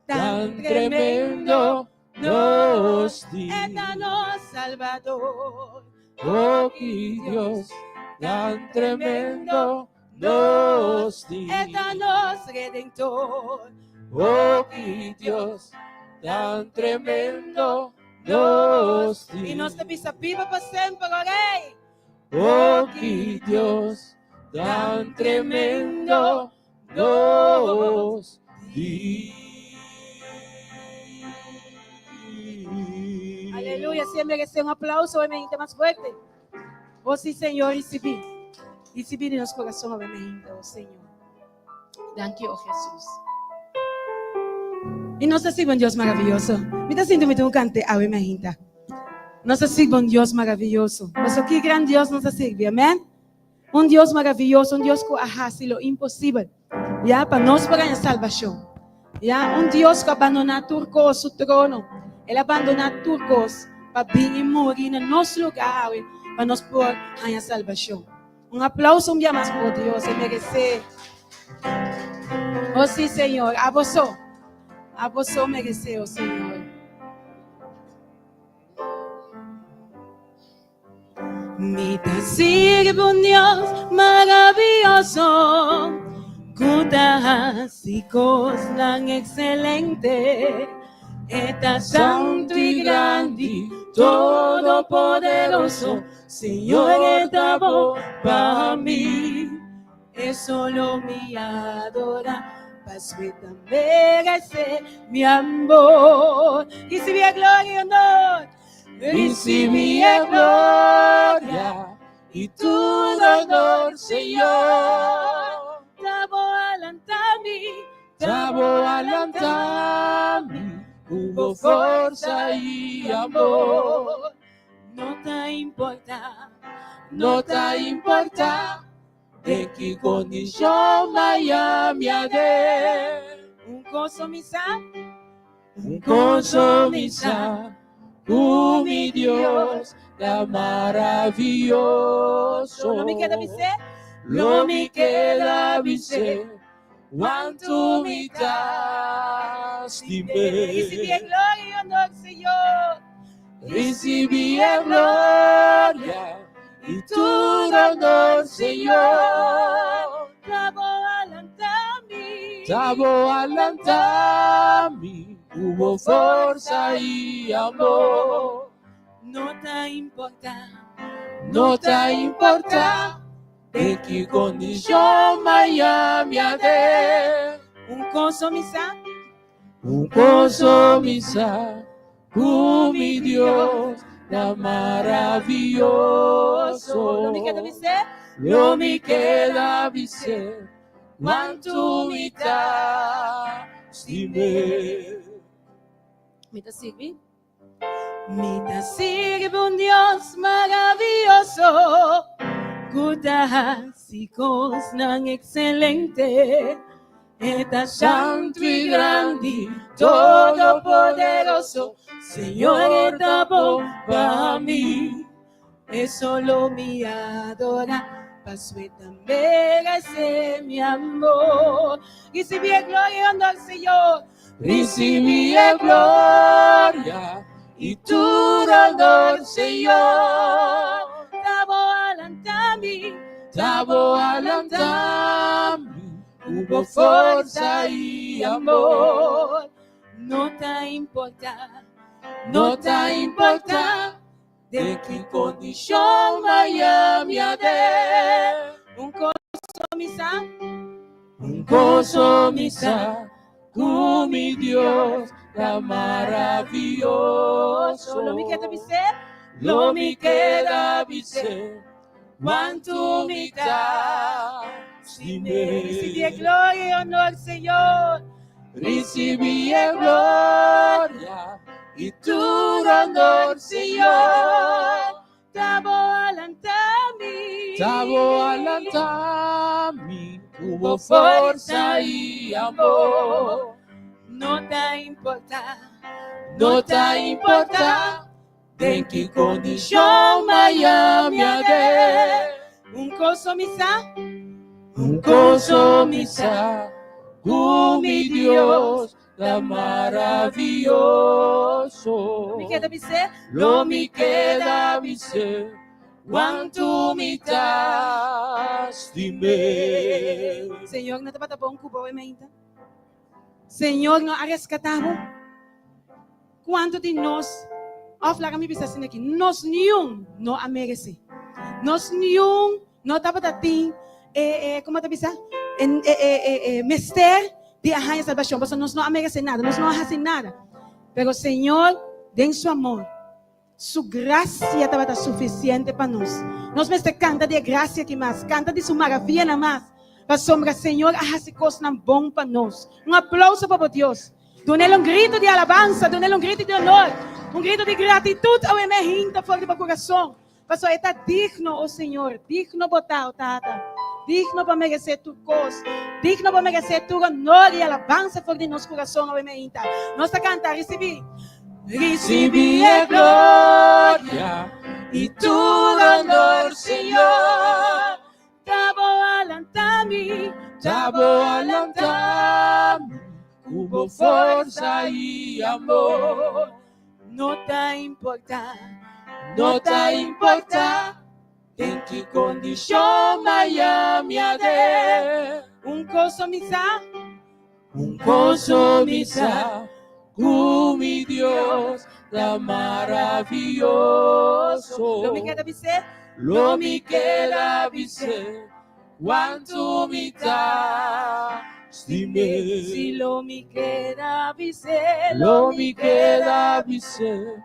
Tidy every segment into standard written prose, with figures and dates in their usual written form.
Tan tremendo nos di. E ta nos Salbador. Oh, ki Dios, tan tremendo nos di. E ta nos Redentor. Oh, ki Dios, tan tremendo nos di. I nos ta bisa biba pa semper, Rei. Oh, ki Dios, tan tremendo nos di. Aleluya. Si meresé un aplouso, obviamente mas fuerte. Oh, sí, Señor, risibí. Risibí den nos kurason, obviamente, oh Señor. Danki, oh Hesus. I nos ta sirbi un Dios maravioso. Mi ta sinti mi tin un kante awe, mi hinta. Nos ta sirbi un Dios maravioso. Pasobra ki gran Dios nos ta sirbi, amèn? Un Dios maravioso, un Dios ku a hasi lo imposibel, ya, pa nos por haña salbashon. Ya, un Dios ku a bandoná tur kos, su trono, el a bandoná tur kos pa bin i muri na nos lugá awe pa nos por haña salbashon. Un aplauso un bia mas por Dios, e meresé. Oh sí, Señor, abo so, abo so meresé, oh Señor. Mi ta sirbi un Dios maravioso ku ta hasi kosnan ekselente. E ta santu i grandi, todopoderoso, Señor e ta bon pa mi. E solo mi adora, pasobra e ta meresé mi amor. Risibí e gloria i honor. Risibí e gloria i tur honor, Señor. Ta bo a lanta mi, Ta bo a lanta mi ku bo forsa i amor. No ta importá, No ta importá den ki kondishon m'a yami aden. Un kos mi sa, Un kos mi sa, ku mi Dios ta maravioso. Lo mi keda bis'é. Lo mi keda bis'é, kuantu mi ta stim'é. Risibí e gloria i honor, Señor. Risibí e gloria i tur honor, Señor. Ta bo a lanta mi. Ta bo a lanta mi ku bo forsa i amor. No ta importá. No ta importá den ki kondishon m'a yami aden. Un kos mi sa. Un kos mi sa, ku mi Dios ta maravioso. Lo mi keda bis'é. Lo mi keda bis'é, kuantu mi ta stim'é. Mi ta sirbi. Mi ta sirbi un Dios maravioso ku ta hasi kosnan ekselente. E ta santu i grandi, todopoderoso, Señor e ta bon pa mi. E solo mi adora, paso e ta meresé mi amor. Risibí e gloria i honor, Señor. Risibí e gloria i tur honor, Señor. Ta bo a lanta mi. Ta bo a lanta mi ku bo forsa i amor. No ta importá. No ta importá den ki kondishon m'a yami aden. Un kos mi sa. Un kos mi sa, ku mi Dios ta maravioso. Lo mi keda bis'é. Lo mi keda bis'é, kuantu mi ta stim'é. Risibí e gloria i honor, Señor. Risibí e gloria i tur honor, Señor. Ta bo a lanta mi. Ta bo a lanta mi ku bo forsa i amor. No ta importá. No ta importá den ki kondishon m'a yami aden. Un kos mi sa. Un kos mi sa, ku mi Dios. Ta maravioso. Mi keda bis'é. Lo mi keda bis'é. Kuantu mi ta stim'é. Señor no tabata bon ku bo e meinta? Señor no a reskatá bo? Kuantu di nos, òf laga mi bisa asina aki, nos niun no a meresé. Nos niun no tabata tin e, e, komo ta bisa? E, e, e, e, e mester di a haña salbashon, pasobra nos no a meresé nada, nos no a hasi nada. Pero Señor, den su amor, Su gracia tabata suficiente pa nos. Nos mester canta di e gracia aki mas, canta di su maravianan mas, pasobra Señor a haci cosnan bon pa nos. Un aplauso pa bo Dios. Dun'el un grito di alabansa, dun'el un grito di honor, un grito di gratitud awe me hinta for di bo curason, pasobra e ta digno, o Señor, digno bo ta, o Tata, digno pa merece tur cos, digno pa merece tur honor y alabansa for di nos curason awe me hinta. Nos ta canta, ricibi. Ricibi e gloria y tur honor, Señor. Ta bo a lanta mi, Ta bo a lanta mi, ku bo forsa y amor. No ta importa, No ta importa den ki kondishon m'a haña mi aden. Un kos mi sa, Un kos mi sa, ku mi Dios ta maravioso. Lo mi keda bis'é, Lo mi keda bis'é, kuantu mi ta stim'é. Si lo mi keda bis'é, Lo mi keda bis'é,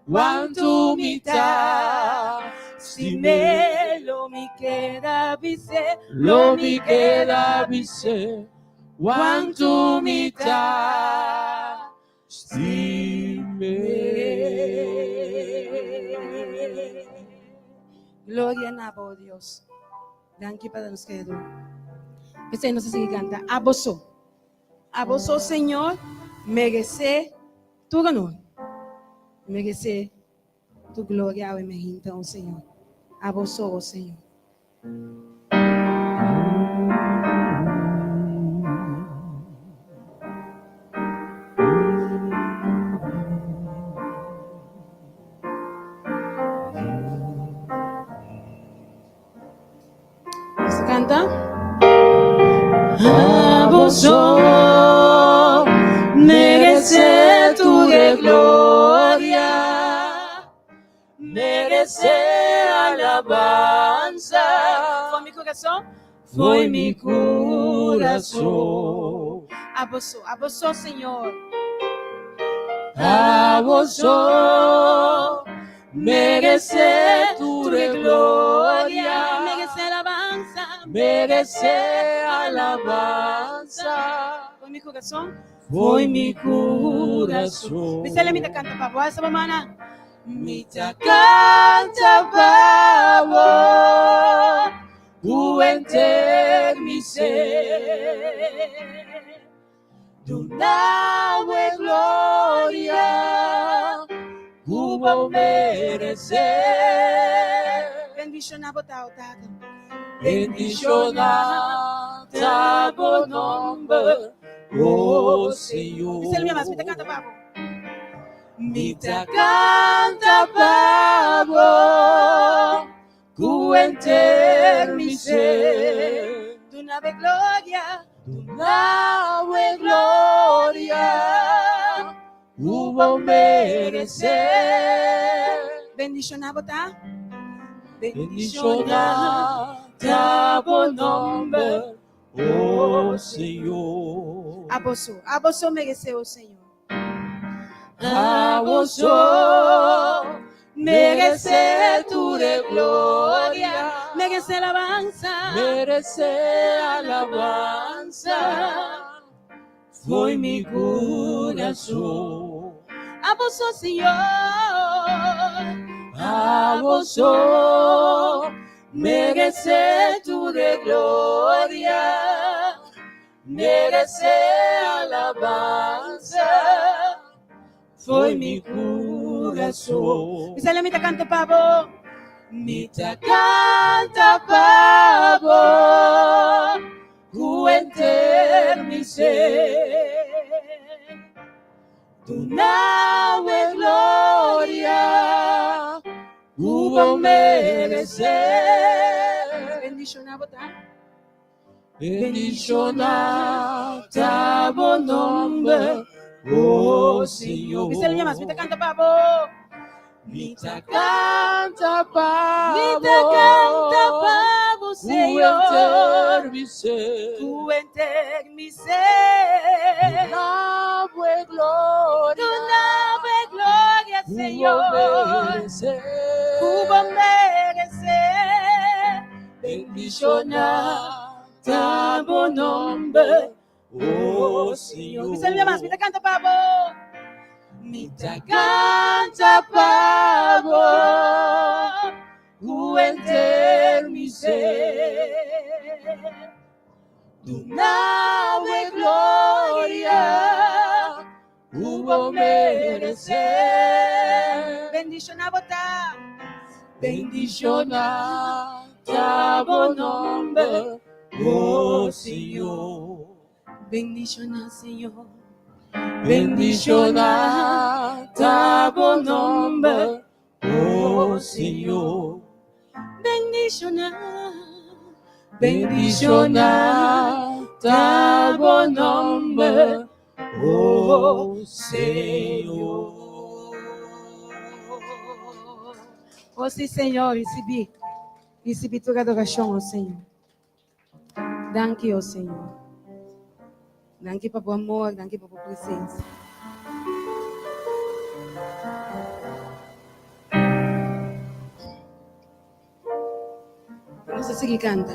kuantu mi ta stim'é. Lo mi keda bis'é, Lo mi keda bis'é, kuantu mi ta stim'é. Gloria na bo, Dios. Danki pa nos Creador. P'esei nos a sigui canta, Abo so. Abo so, Señor, merece tur honor. Merece tu gloria awe mehinta, oh Señor. Abo so, oh Señor. Nos canta. Abo so merece tur gloria, merece alabansa. Foi mi curason. Foi mi curason. Abo so, abo so, Señor. Abo so merece tur gloria, Merece alabansa. Merece alabansa. Foi mi curason. Foi mi curason. Bisele mi ta canta pa bo. Alsa bo mannan. Mi ta canta pa bo, ku henter mi ser. Duna bo e gloria, ku bo merece. Bendiciona bo ta, o Tata. Bendiciona ta bo nomber, oh Señor. Bisele mi mas, mi ta canta pa bo. Mi ta canta pa bo, ku henter mi ser. Duna bo e gloria. Duna bo e gloria, ku bo merece. Bendiciona bo ta. Bendiciona ta bo nomber, oh Señor. Abo so, abo so merece, o Señor. Abo so merece tur gloria, Merece alabansa. Merece alabansa. Foi mi curason. Abo so, Señor. Abo so merece tur gloria, merece alabansa. Foi mi curason. Bisele mi ta canta pa bo. Mi ta canta pa bo, ku henter mi ser. Duna bo e gloria ku bo meresé. Bendishoná bo ta. Bendishoná ta bo nòmber, o Señor. Bisa el mas, mi ta kanta pa bo. Mi ta kanta pa Mi ta kanta pa bo, Señor. Ku henter mi ser. Ku henter mi ser. Duna bo e gloria. Duna bo e gloria, Señor. Ku bo meresé. Ku bo meresé. Bendishoná ta bo nòmber, o Señor. Bisa el mas, mi ta kanta pa bo. Mi ta kanta pa bo. Ku henter mi ser. Duna bo e gloria ku bo meresé. Bendishoná bo ta. Bendishoná ta bo nòmber, o Señor. Bendishoná, Señor. Bendishoná ta bo nòmber, o Señor. Bendishoná. Bendishoná ta bo nòmber, o Señor. O sí, Señor, risibí. Risibí tur adorashon, o Señor. Danki, o Señor. Danki pa bo amor, danki pa bo presensia. Nos a sigui kanta.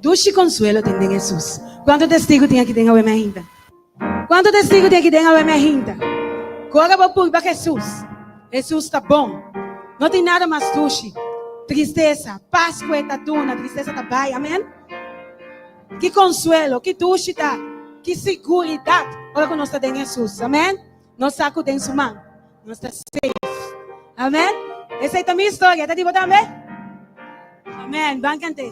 Dushi konsuelo tin den Hesus. Kuantu testigu tin aki den awe mainta? Kuantu testigu tin aki den awe mainta? Ku ora bo purba Hesus, Hesus ta bon. No tin nada mas dushi. Tristesa, pas ku e ta duna, tristesa ta bai. Amen? Ki konsuelo, ki dushi ta, ki siguridat ora ku nos ta den Hesus. Amen? Nos sa ku den su man nos ta safe. Amen? Esei ta mi historia. Ta di bo tambe? Amen. Ban kant'é.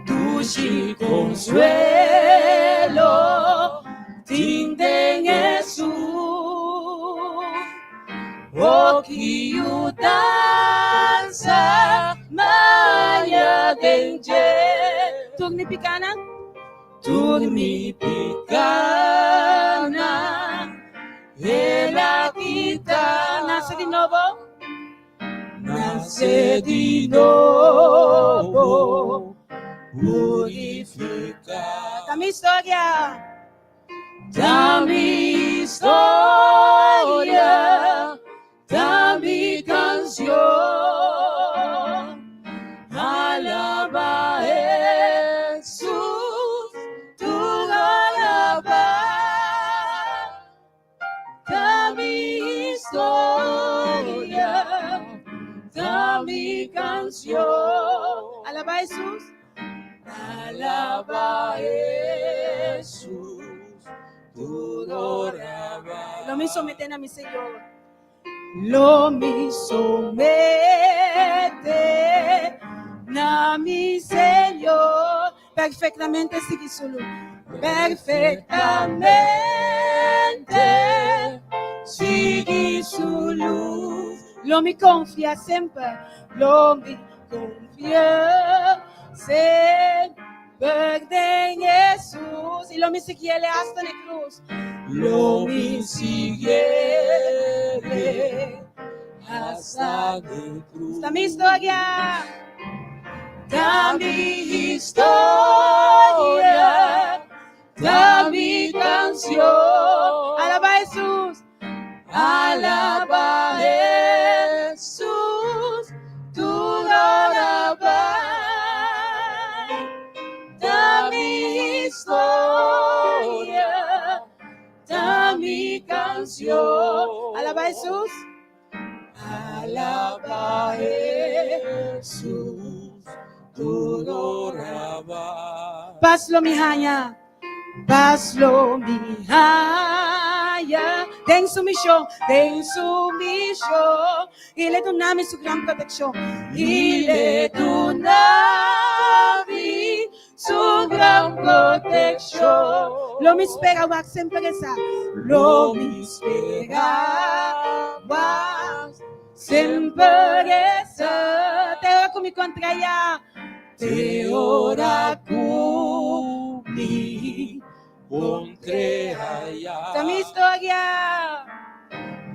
Dushi konsuelo tin den Hesus. O ki yudansa m'a haña den dje. Tur mi pikanan. Tur mi pikanan El a kita. Nase di nobo. Nase di nobo, purifiká. Ta mi historia. Ta mi historia, ta mi kanshon. Alabá Hesus, tur alabá. Ta mi historia, ta mi kanshon. Alabá Hesus. Alabá Hesus, tur alabá. Lo mi someté na mi Señor. Lo mi someté na mi Señor. Perfektamente sigui su lus. Perfektamente sigui su lus. Lo mi konfia semper. Lo mi konfia semper den Hesus. I lo mi siguiele hasta na e krus. Lo mi siguiele hasta na krus. Ta mi historia. Ta mi historia, ta mi kanshon. Alabá Hesus. Alabá Hesus, tur alabá. Ta mi historia, ta mi kanshon. Alabá Hesus. Alabá Hesus, tur alabá. Pas lo mi haña. Pas lo mi haña. aya den su mishon, den su mishon. I l'e duna mi su gran protekshon. I l'e duna mi su gran protekshon. Lo mi spera wak semper esa. Lo mi spera wak semper esa. Te ora ku mi kontra ya. Te ora ku mi kontra ya. Ta mi historia.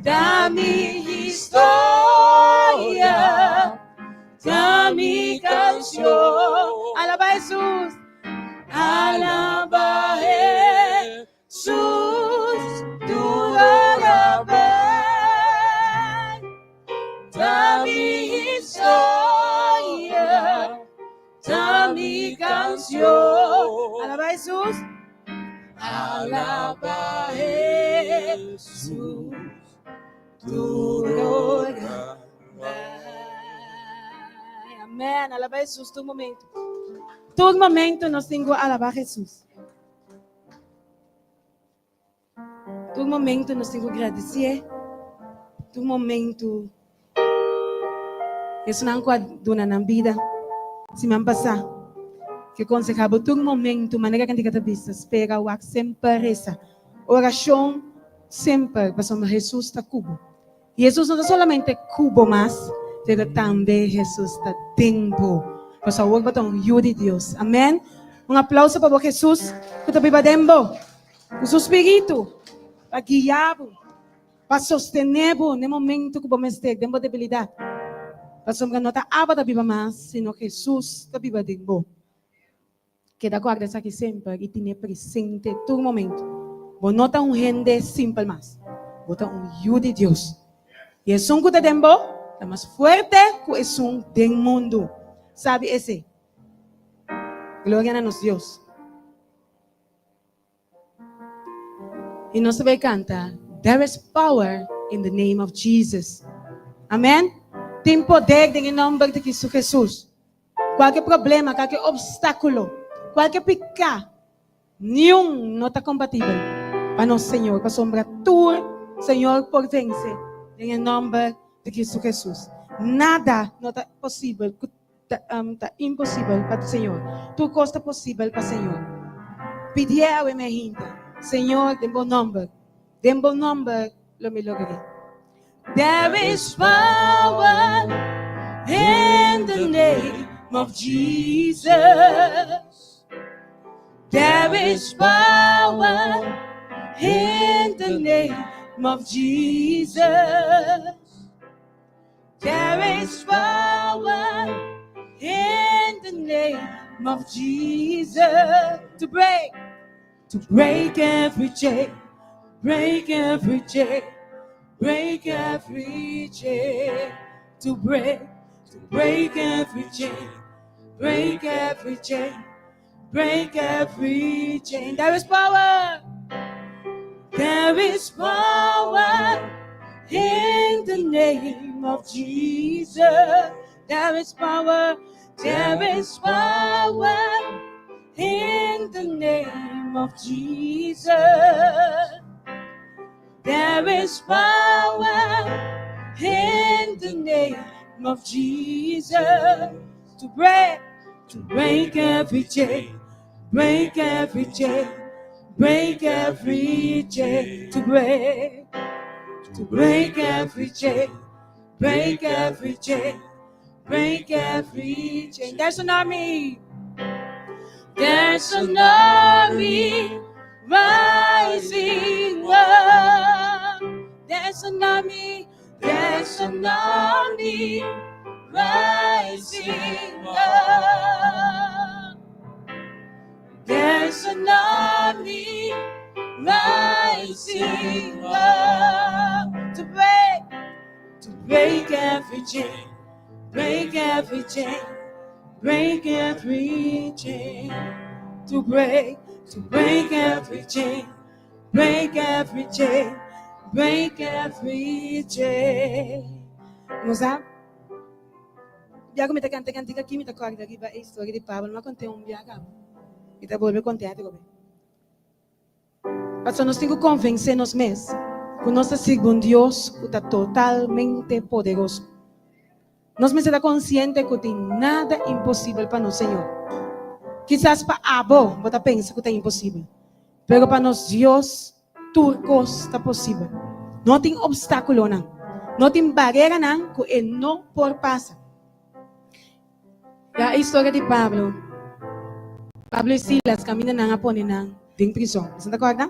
Ta mi historia. Ta mi kanshon. Alaba Hesus. Alaba Hesus. Tur ora bai. Ta mi historia. Ta mi kanshon. Alaba Hesus. Alaba Hesus. Tur ora bai. Amen. Alaba Hesus tur momento. Tur momento nos tin ku alaba Hesus. Tur momento nos tin ku gradisié. Tur momento esunnan ku a duna nan bida siman pasá ke konsehá bo tur momento manera kantika ta bisa spera wak semper resa orashon semper pasobra Hesus ta ku bo. I Hesus no ta solamente ku bo mas, pero tambe Hesus ta den bo. Pasobra awor bo ta un yu di Dios. Amen. Un aplauso pa bo Hesus ku ta biba den bo, ku su spiritu pa guia bo, pa sostené bo n'e momento ku bo mester den bo debilidat. Pasobra no ta abo ta biba mas, sino Hesus ta biba den bo. Keda guarda esaki semper i tine presente tur momento. Bo no ta un hende simpel mas. Bo ta un yu di Dios. I esun ku ta den bo ta mas fuerte ku esun den mundu. Sabi esei. Gloria na nos Dios. I nos ta bai kanta, There is power in the name of Jesus. Amen. Tin poder den e nomber di Cristo Jesus. Kualke problema, kualke obstákulo, kualke piká, niun no ta kompatibel pa nos Señor, pasobra tur Señor por vense den e nòmber di Kristu Hesus. Nada no ta posibel ku ta, ta imposibel pa Señor. Tur kos ta posibel pa Señor. Pidié awe mi hinta, Señor, den bo nòmber, den bo nòmber lo mi logr'é. There is power in the name of Jesus. There is power in the name of Jesus. There is power in the name of Jesus to break, to break every chain, break every chain, break every chain, to break, to break every chain, break every chain, break every chain. There is power. There is power in the name of Jesus. There is power. There is power in the name of Jesus. There is power in the name of Jesus to break, to break every chain, break every chain, break every chain, to break, to break every chain, break every chain, break every chain. There's an army. There's an army rising up. There's an army, there's an army rising up. There's an army rising up to break, to break every chain, break every chain, break every chain, to break, to break every chain, break every chain, break every chain. Nos sa? Bia ku mi ta kanta kantika aki, mi ta kòrda riba e historia di Pablo. Mi a kont'é un bia kaba. Mi ta bolbe kont'é atrobe. Pasobra nos tin ku konvensé nos mes ku nos ta sirbi un Dios ku ta totalmente poderoso. Nos mester ta konsiente ku tin nada imposibel pa nos Señor. Kisas pa abo bo ta pensa ku ta imposibel, pero pa nos Dios tur kos ta posibel. No tin opstákulonan, no tin bareranan ku e no por pasa. Ya e historia di Pablo, Pablo i Silas kaminda nan a pone nan den prizòn. Boso ta kòrda?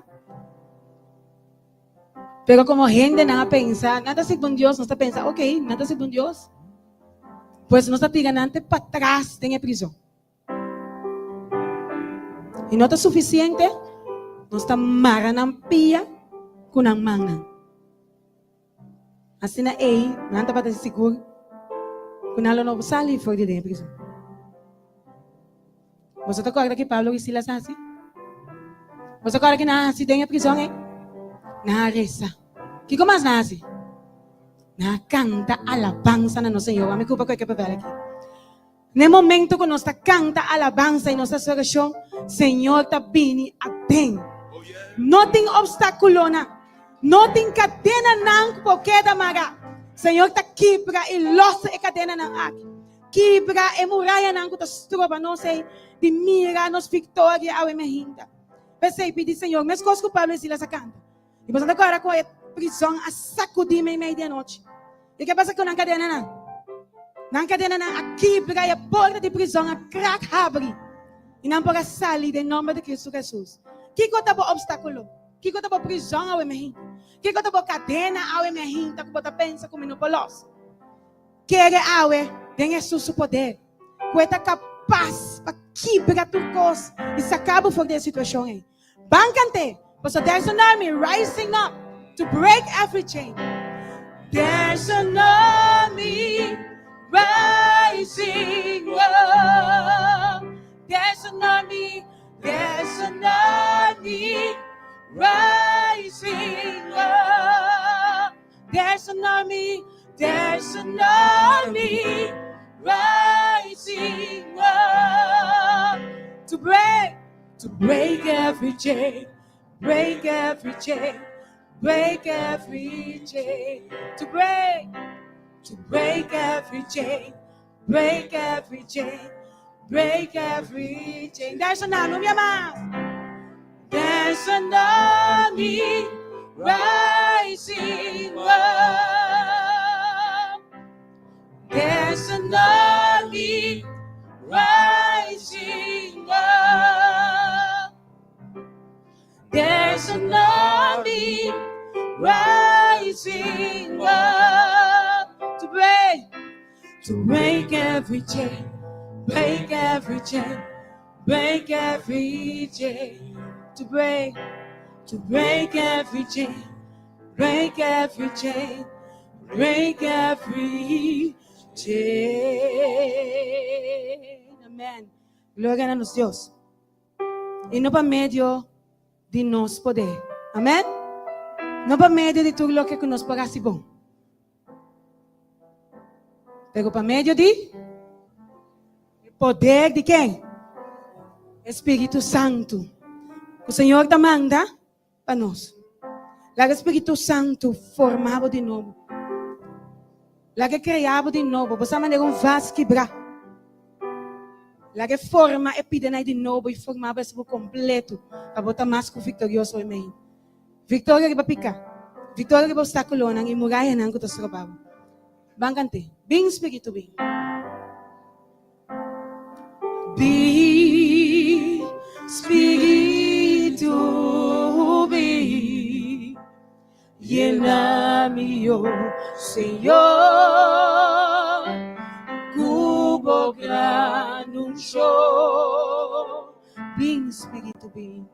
Pero komo hende nan a pensa, nan ta sirbi un Dios, nos ta pensa, ok, nan ta sirbi un Dios, pues nos ta tira nan te patras den e prizòn. I no ta sufisiente, nos ta mara nan pia ku nan mannan. Asina ei, nan tabata sigur ku nan lo no sali for di den e prizòn. Boso ta kòrda ki Pablo i Silas a hasi? Boso ta kòrda ki nan a hasi den e prizòn ei? Nan a resa. Kiko mas nan a hasi? Nan a kanta alabansa na nos Señor. Wak mi kupa ku e ke papel aki. Na e momento ku nos ta kanta alabansa i nos ta hasi orashon, Señor ta bini aden. No tin opstákulonan, no tin kadenanan ku por keda mará. Señor ta kibra i lòs e kadenanan aki. Kibra e murayanan ku ta stroba nos ei di mira nos viktoria awe mehinta. P'esei pidi Señor, meskos ku Pablo i Silas a kanta. I boso ta kòrda ku e prizòn a sakudí meimei di anochi. I ke pasa ku nan kadenanan? Nan kadenanan a kibra i e porta di prizòn a krak habri. I nan por a sali den nòmber di Kristu Hesus. Kiko ta bo opstákulo? Kiko ta bo prizòn awe mehinta? Kiko ta bo kadena awe mehinta ku bo ta pensa ku mi no por lòs? Kere awe den Hesus su poder, ku e ta kapas pa kibra tur kos i saka bo for di e situashon ei. Ban kant'é, pasobra there's an army rising up to break every chain. There's an army rising up. There's an army, there's an army rising up. There's an army, there's an army rising up to break, to break every chain, break every chain, break every chain, to break, to break every chain, break every chain, break every chain. There's an army, There's an army rising up. There's an army rising up. There's an army rising up to break, to break every chain, break every chain, break every chain, to break, to break every chain, break every chain, break every chain. Amen. Gloria na nos Dios. I no pa medio di nos poder. Amen. No pa medio di tur loke ku nos por hasi bon. Pero pa medio di e poder di ken? E Spiritu Santu. Ku Señor ta manda pa nos. Laga e Spiritu Santu forma bo di nobo. Laga e krea bo di nobo. Bo sa manera un vas kibrá. Laga e forma e pidanan di nobo i forma bo hasi bo kompleto pa bo ta mas ku viktorioso amen. Viktoria riba piká. Viktoria riba obstákulonan i murayanan ku ta stroba bo. Ban kant'é. Bin, Spiritu, bin. Bin, Spiritu, bin. Yena mi, o Señor, ku bo gran unshon. Bin, Spiritu, bin.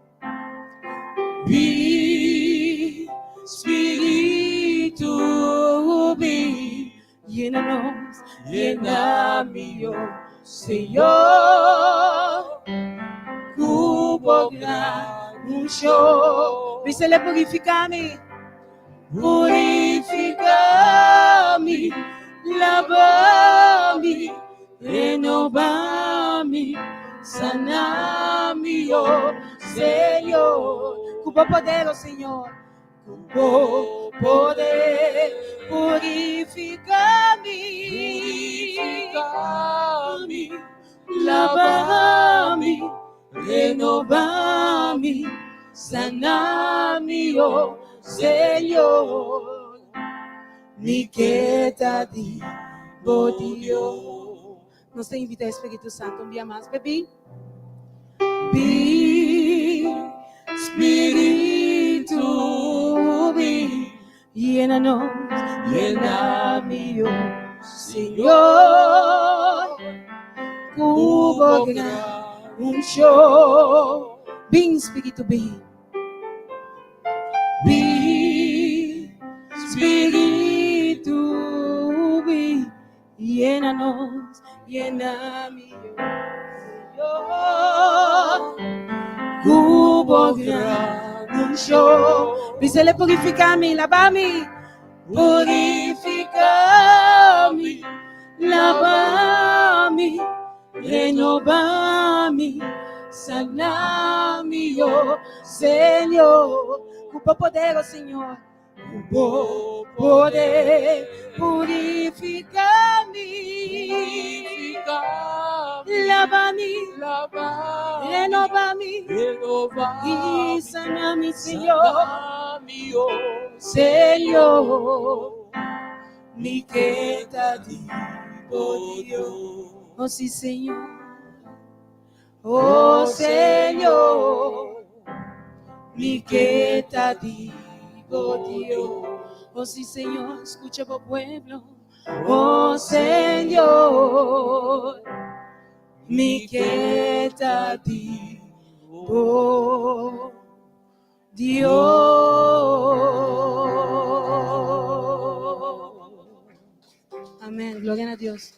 Bin, Spiritu, bin. Yena nos, yena mi, o Señor, ku bo gran unshon. Bisele purifiká mi, purifiká mi, laba mi, renobá mi, sana mi, o Señor. Ku Ku bo poder, o Señor. Ku bo poder purifiká mi. Purifiká mi, laba mi, renobá mi, sana mi, o Señor. Mi ke ta di bo Dios. Nos ta invita e Spiritu Santo un bia mas, Bin. Bin, Spiritu, bin, yena nos, yena mi, oh Señor, ku bo gran unshon. Bin, Spiritu, bin. Bin, Spiritu, bin. Yena nos, yena mi, Señor. Ku bo gran unshon. Bisele purifiká mi, laba mi. Purifiká mi, laba mi, renobá mi, sana mi, oh Señor. Ku bo poder, oh Señor. Ku bo poder purifiká mi, laba mi, renobá mi i sana mi, Señor. Señor, mi ke ta di bo Dios. Oh, sí, Señor. Oh Señor, mi ke ta di bo Dios. Oh sí, Señor, escucha bo pueblo. Oh Señor, mi ke ta di bo Dios. Amén. Gloria a Dios.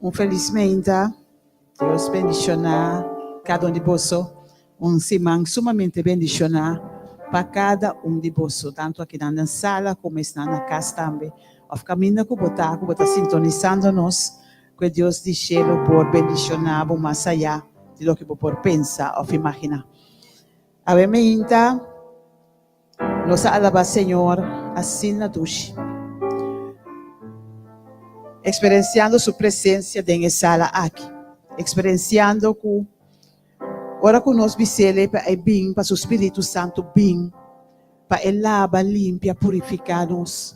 Un felis meinta. Dios bendiciona cada un di boso. Un siman sumamente bendiciona pa cada un di boso, tanto akinan den sala como esnan na cas tambe. Of caminda cu bo ta, cu bo ta sintonisando nos, cu e Dios di cielo por bendiciona bo mas aya di loke bo por pensa of imagina. Awe meinta. Nos a alabá Señor asina dushi, eksperensiando Su presensia den e sala aki, eksperensiando ku ora ku nos bis'El pa E bin, pa Su Spiritu Santu bin, pa E laba, limpia, purifiká nos,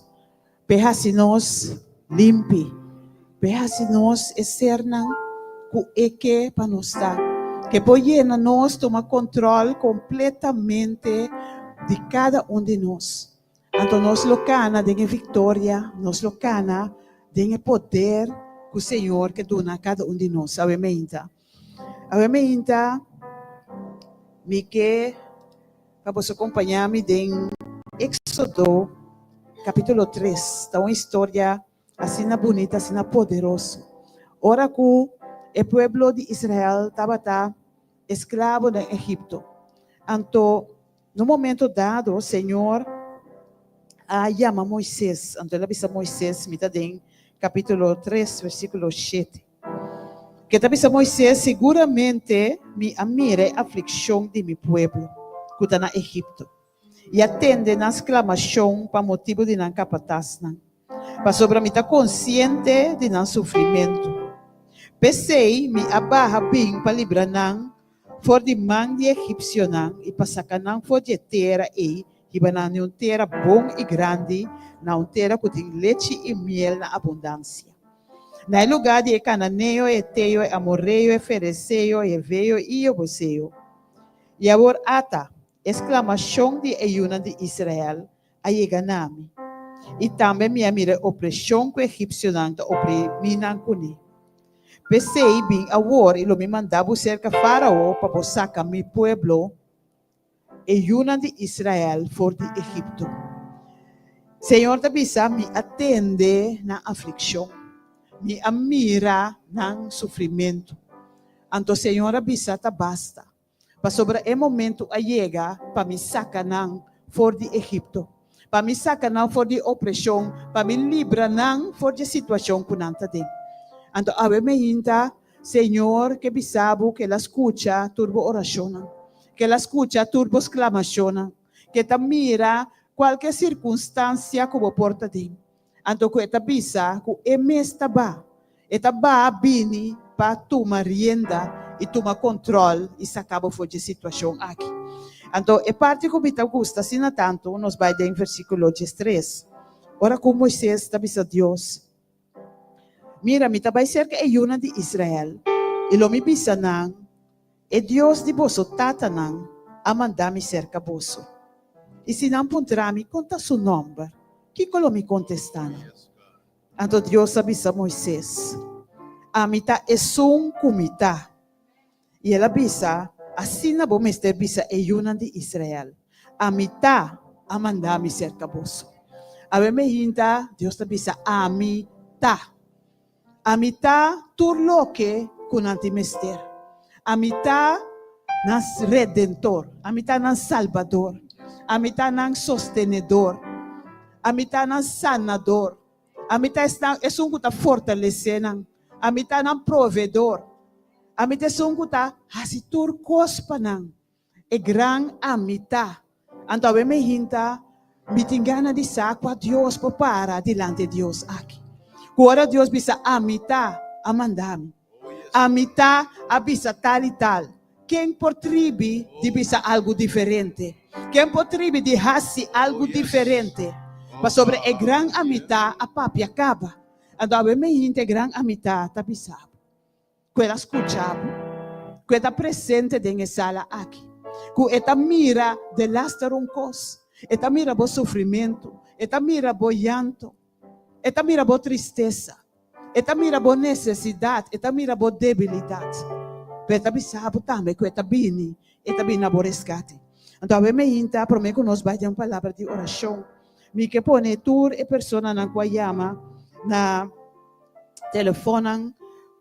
pa E hasi nos limpi, pa E hasi nos e sernan ku E ke pa nos ta, ku E por yena nos, tuma kontròl kompletamente di kada un di nos. Anto nos lo kana den e viktoria, nos lo kana den e poder ku Señor ke duna kada un di nos. Awe meinta. Awe meinta mi ke Pa boso kompañá mi den Éxodo kapítulo tres. Ta un historia asina bunita, asina poderoso. Ora ku e pueblo di Israel tabata esklabo den Egipto, anto na un momento dado Señor a yama Moisés. Anto el a bisa Moisés, mi ta den kapítulo tres, versíkulo shete. Ke ta bisa Moisés, Siguramente mi a mira e aflikshon di mi pueblo ku ta na Egipto, i a tende nan sklamashon pa motibu di nan kapatasnan, pasobra mi ta konsiente di nan sufrimentu. P'esei mi a baha bin pa libra nan for di man di e egipsionan i pa saka nan for di e tera ei hiba nan di un tera bon i grandi na un tera ku tin lechi i miel na abundansia. Na e lugá di e kananeo, e heteo, e amoreo, e fereseo, e heveo i e jebuseo. I awor ata, e sklamashon di e yunan di Israel a yega na mi, i tambe mi a mira e opreshon ku e egipsionan ta oprimí nan kuné. P'esei, bin awor i lo mi manda bo serka Fárao pa bo saka mi pueblo, e yunan di Israel for di Egipto. Señor ta bisa, Mi a tende nan aflikshon. Mi a mira nan sufrimentu. Anto Señor a bisa, Ta basta, pasobra e momentu a yega pa mi saka nan for di Egipto, pa mi saka nan for di opreshon, pa mi libra nan for di e situashon ku nan ta den. Anto awe meinta, Señor ke bisa bo ku el a skucha tur bo orashonnan, ku el a skucha tur bo sklamashonnan, ku e ta mira kualke sirkunstansia ku bo por ta den. Anto ku e ta bisa ku e mes ta ba. E ta ba bini pa tuma rienda i tuma kontròl i saka bo for dje situashon aki. Anto e parti ku mi ta gusta asina tantu, nos bai den versíkulo diestres, ora ku Moises ta bisa Dios, Mira, mi ta bai serka e yunan di Israel, i lo mi bisa nan, E Dios di boso tatanan a manda mi serka boso. I si nan puntra mi kon ta su nòmber, kiko lo mi kontestá nan? Anto Dios a bisa Moises, Ami ta esun ku mi ta. I el a bisa, Asina bo mester bisa e yunan di Israel, Ami ta a manda mi serka boso. Awe meinta Dios ta bisa, Ami ta. Ami ta tur loke ku nan tin mester. Ami ta nan Redentor. Ami ta nan Salbador. Ami ta nan Sostenedor. Ami ta nan Sanador. Ami ta esnan esun ku ta fortalesé nan. Ami ta nan Proveedor. Ami ta esun ku ta hasi tur kos pa nan. E gran Ami ta. Anto awe mi hinta, mi tin gana di sa kua Dios por para dilanti e Dios aki. Ku ora Dios bisa Ami ta, a manda mi. Ami ta, a bisa tal i tal. Ken por tribi di bisa algu diferente? Ken por tribi di hasi algu diferente? Pasobra e gran Ami ta a papia kaba. Anto awe mi hinta e gran Ami ta ta bisa bo. Ku el a skucha bo, ku e ta presente den e sala aki, ku e ta mira delaster un kos, e ta mira bo sufrimentu, e ta mira bo yanto, e ta mira bo tristesa, e ta mira bo nesesidat, e ta mira bo debilidat. Pero e ta bisa bo tambe ku e ta bini, e ta bini na bo reskate. Anto awe meinta, promé ku nos bai den un palabra di orashon, mi ke pone tur e personanan ku a yama na. Telefonnan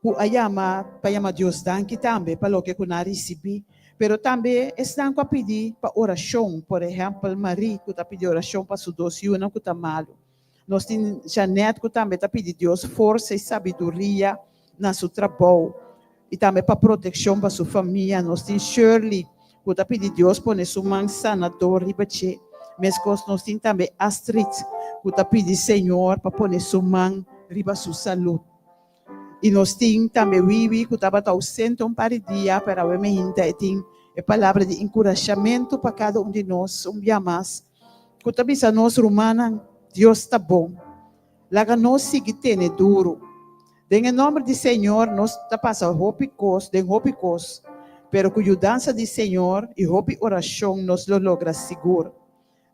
ku a yama pa yama Dios danki tambe pa loke ku nan a risibí, pero tambe esnan ku a pidi pa orashon, por ehèmpel Marie ku ta pidi orashon pa su dos yunan ku ta malu. Nos tin Jeanette ku tambe ta pidi Dios forsa i sabiduria na su trabou i tambe pa protekshon pa su famia. Nos tin Shirley ku ta pidi Dios pone su man sanador riba dje. Meskos nos tin tambe Astrid ku ta pidi Señor pa pone su man riba su salud. I nos tin tambe Wiwi ku tabata ausente un par di dia pero awe meinta e tin e palabra di enkurashamentu pa kada un di nos un bia mas ku ta bisa nos rumannan Dios ta bon. Laga nos sigui tene duru. Den e nòmber di Señor nos ta pasa hopi kos den hopi kos, pero ku yudansa di Señor i hopi orashon nos lo logra sigur.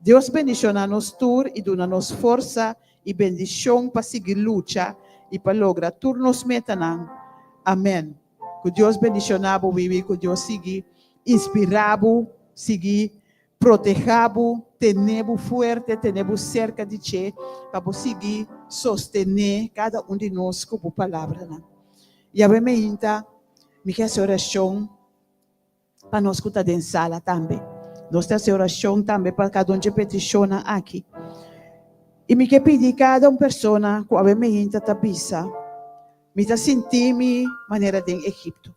Dios bendishoná nos tur i duna nos forsa i bendishon pa sigui lucha i pa logra tur nos metanan. Amèn. Ku Dios bendishoná bo Wiwi, ku Dios sigui inspirá bo, sigui Protehá bo, tene bo fuerte, tene bo serka di dje, pa bo sigui sostené kada un di nos ku bo palabranan. Yahweh meinta, mi ke hasi orashon pa nos ku ta den sala tambe. Nos ta hasi orashon tambe pa kada un dje petishonnan aki. I mi ke pidi kada un persona ku awe meinta ta bisa, Mi ta sinti mi manera den Egipto.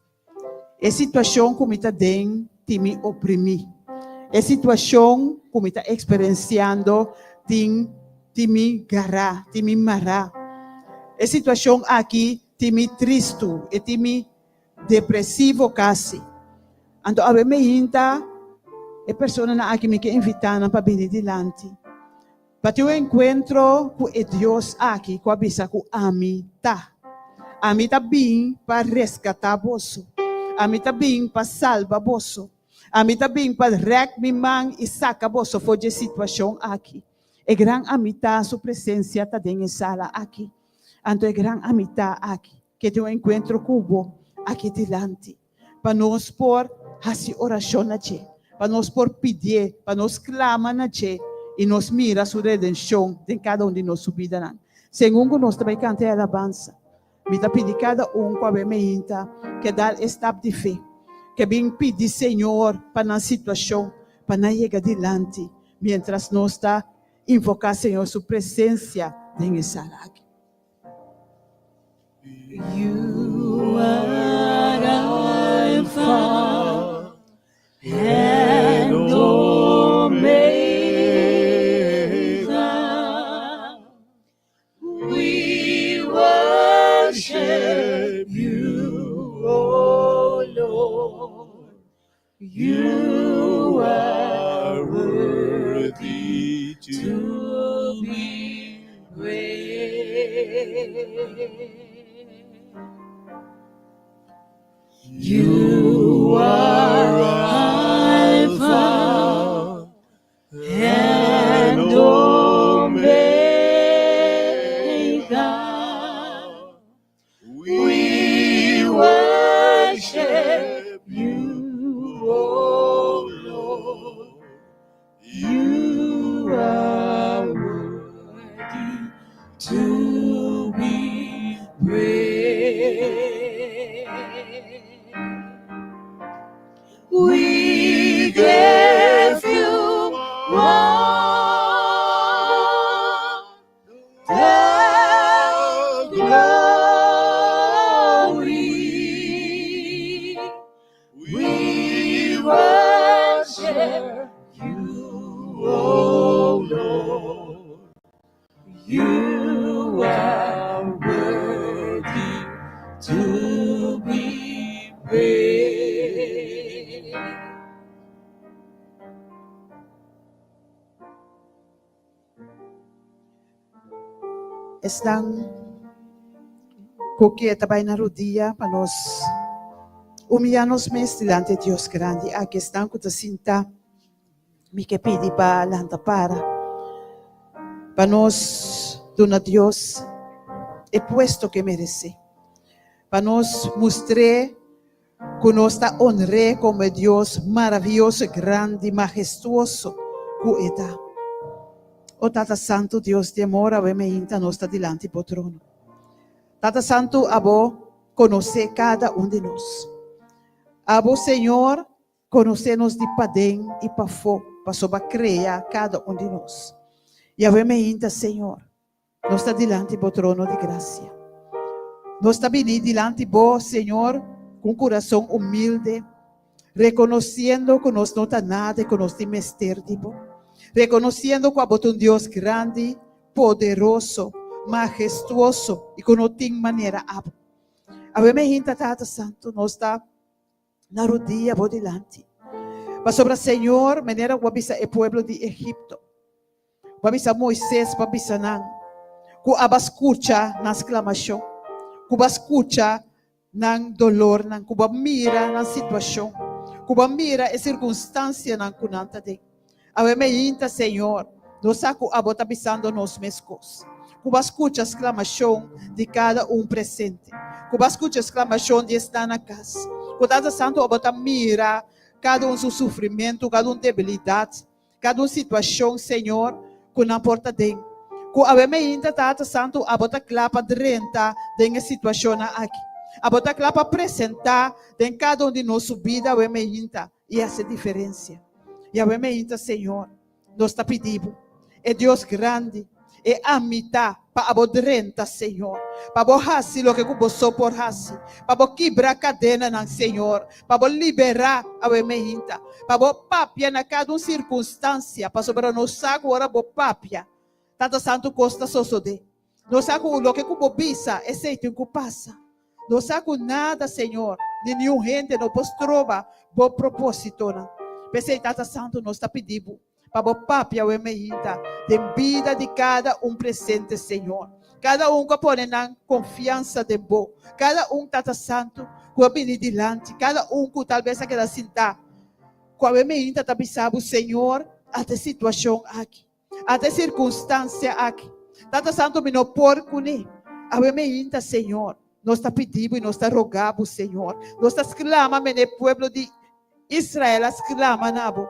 E situashon ku mi ta den tin mi oprimí. E situashon ku mi ta eksperensiando tin tin mi gará, tin mi mará. E situashon aki tin mi tristu, e tin mi depresivo kasi. Anto awe mi hinta e personanan aki mi ke invitá nan pa bini dilanti. Pa tin un enkuentro ku e Dios aki ku a bisa ku ami ta. Ami ta bin pa reskatá boso. Ami ta bin pa salba boso. Ami ta bin pa rèk mi man i saka boso for dje situashon aki. E gran Ami Ta su presensia ta den e sala aki. Anto e gran Ami Ta aki ke tin un enkuentro ku bo aki dilanti. Pa nos por hasi orashon na dje, pa nos por pidié, pa nos klama na dje i nos mira su redenshon den kada un di nos su bidanan. Segun ku nos ta bai kanta e alabansa, Mi ta pidi kada un ku a bai meinta ke dal e stap di fe, ke bin pidi Señor pa nan situashon, pa nan yega dilanti miéntras nos ta invoká Señor su presensia den e sala aki. You are Alpha and Omega. We worship you, O Lord. You are worthy to be praised. You are Alpha and Omega. We worship you, O Lord. You are worthy to be praised. We give you all the glory. We worship you, O Lord. You are worthy to be praised. Esnan ku ke ta bai na rudia pa nos humiyá nos mes dilanti Dios grandi. Aki esnan ku ta sinta, mi ke pidi pa lanta para, pa nos duna Dios e puesto ku e meresé, pa nos mustr'é Ku nos ta onr'é komo e Dios maravioso, grandi, mahestuoso ku e ta. O Tata Santu, Dios di amor, awe meinta nos ta dilanti bo trono. Tata Santu, abo konosé kada un di nos. Abo, Señor, konosé nos di paden i pafó, pasobra a krea kada un di nos. I awe meinta, Señor, Nos ta dilanti bo trono di grasia. Nos ta bini dilanti bo, Señor, ku un kurason humilde, rekonosiendo ku nos no ta nada i ku nos tin mester di bo. Rekonosiendo ku abo ta un Dios grandi, poderoso, mahestuoso i ku no tin manera abo. Awe mi hinta, Tata Santu, nos ta na rodia bo dilanti. Pasobra, Señor, manera ku bo a bisa e pueblo di Egipto, Bo a bisa Moises pa bisa nan ku a ba skucha nan sklamashon, ku bo a skucha nan dolornan, ku bo a mira nan situashon, ku bo a mira e sirkunstansianan ku nan ta den. Awe meinta, Señor, nos sa ku abo ta bisando nos meskos, ku bo a skucha sklamashon di kada un presente, ku bo a skucha sklamashon di esnan na kas, ku Tata Santu abo ta mira kada un su sufrimentu, kada un debilidat, Kada un situashon, Señor, ku nan por ta den. Ku awe meinta, Tata Santu, abo ta kla pa drenta den e situashonnan aki. Abo ta kla pa presentá den kada un di nos su bida awe meinta i hasi diferensia. I awe meinta, Señor, nos ta pidi Bo, e Dios grandi, e amitá pa abo drenta, Señor, pa bo hasi loke ku bo so por hasi, pa bo kibra kadenanan, Señor, pa bo liberá awe meinta, pa bo papia na kada un sirkunstansia, pasobra nos sa ku ora bo papia, Tata Santu kos ta sosodé. Nos sa ku loke ku bo bisa, esei tin ku pasa. Nos sa ku nada, Señor, ni niun hende no por stroba bo propósitonan. P'esei, Tata Santu, nos ta pidi bo pa bo papia awe meinta den bida di kada un presente, Señor. Kada un ku a pone nan konfiansa den bo, kada un, Tata Santu, ku a bini dilanti, kada un ku talbes a keda sintá, ku awe meinta ta bisa bo, Señor, ata e situashon aki. Ata e sirkunstansia aki. Tata Santu, mi no por kuné. Awe meinta, Señor, nos ta pidi bo i nos ta roga bo, Señor. Nos ta sklama mene e pueblo di Israel a sklama na bo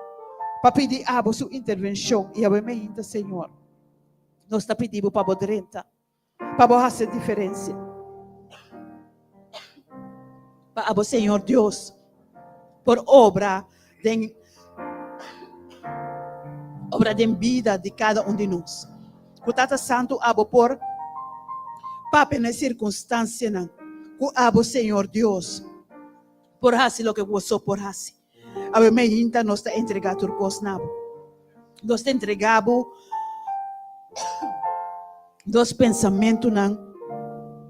pa pidi abo su intervenshon. I awe meinta, Señor, nos ta pidi bo pa bo drenta. Pa bo hasi diferensia. Pa abo Señor Dios por obra den obra den bida di kada un di nos. Ku Tata Santu abo por papia na e sirkunstansianan ku abo Señor Dios por hasi loke bo so por hasi. Awe meinta nos ta entregá tur kos na bo. Nos ta entregá bo nos pensamentunan,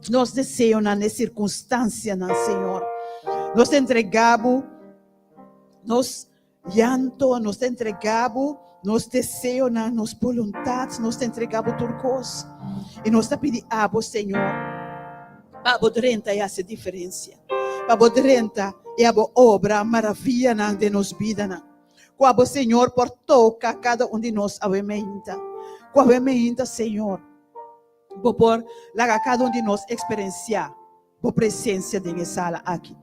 nos deseonan, e sirkunstansianan, Señor. Nos ta entregá bo nos llanto, nos ta entregá bo nos deseonan, nos boluntat, nos ta entregá bo tur kos. I nos ta pidi abo, Señor, pa bo drenta i hasi diferensia. Pa bo drenta i abo obra maravianan den nos bidanan. Ku abo, Señor, por toka kada un di nos awe meinta. Ku awe meinta, Señor, bo por laga kada un di nos eksperensiá bo presensia den e sala aki.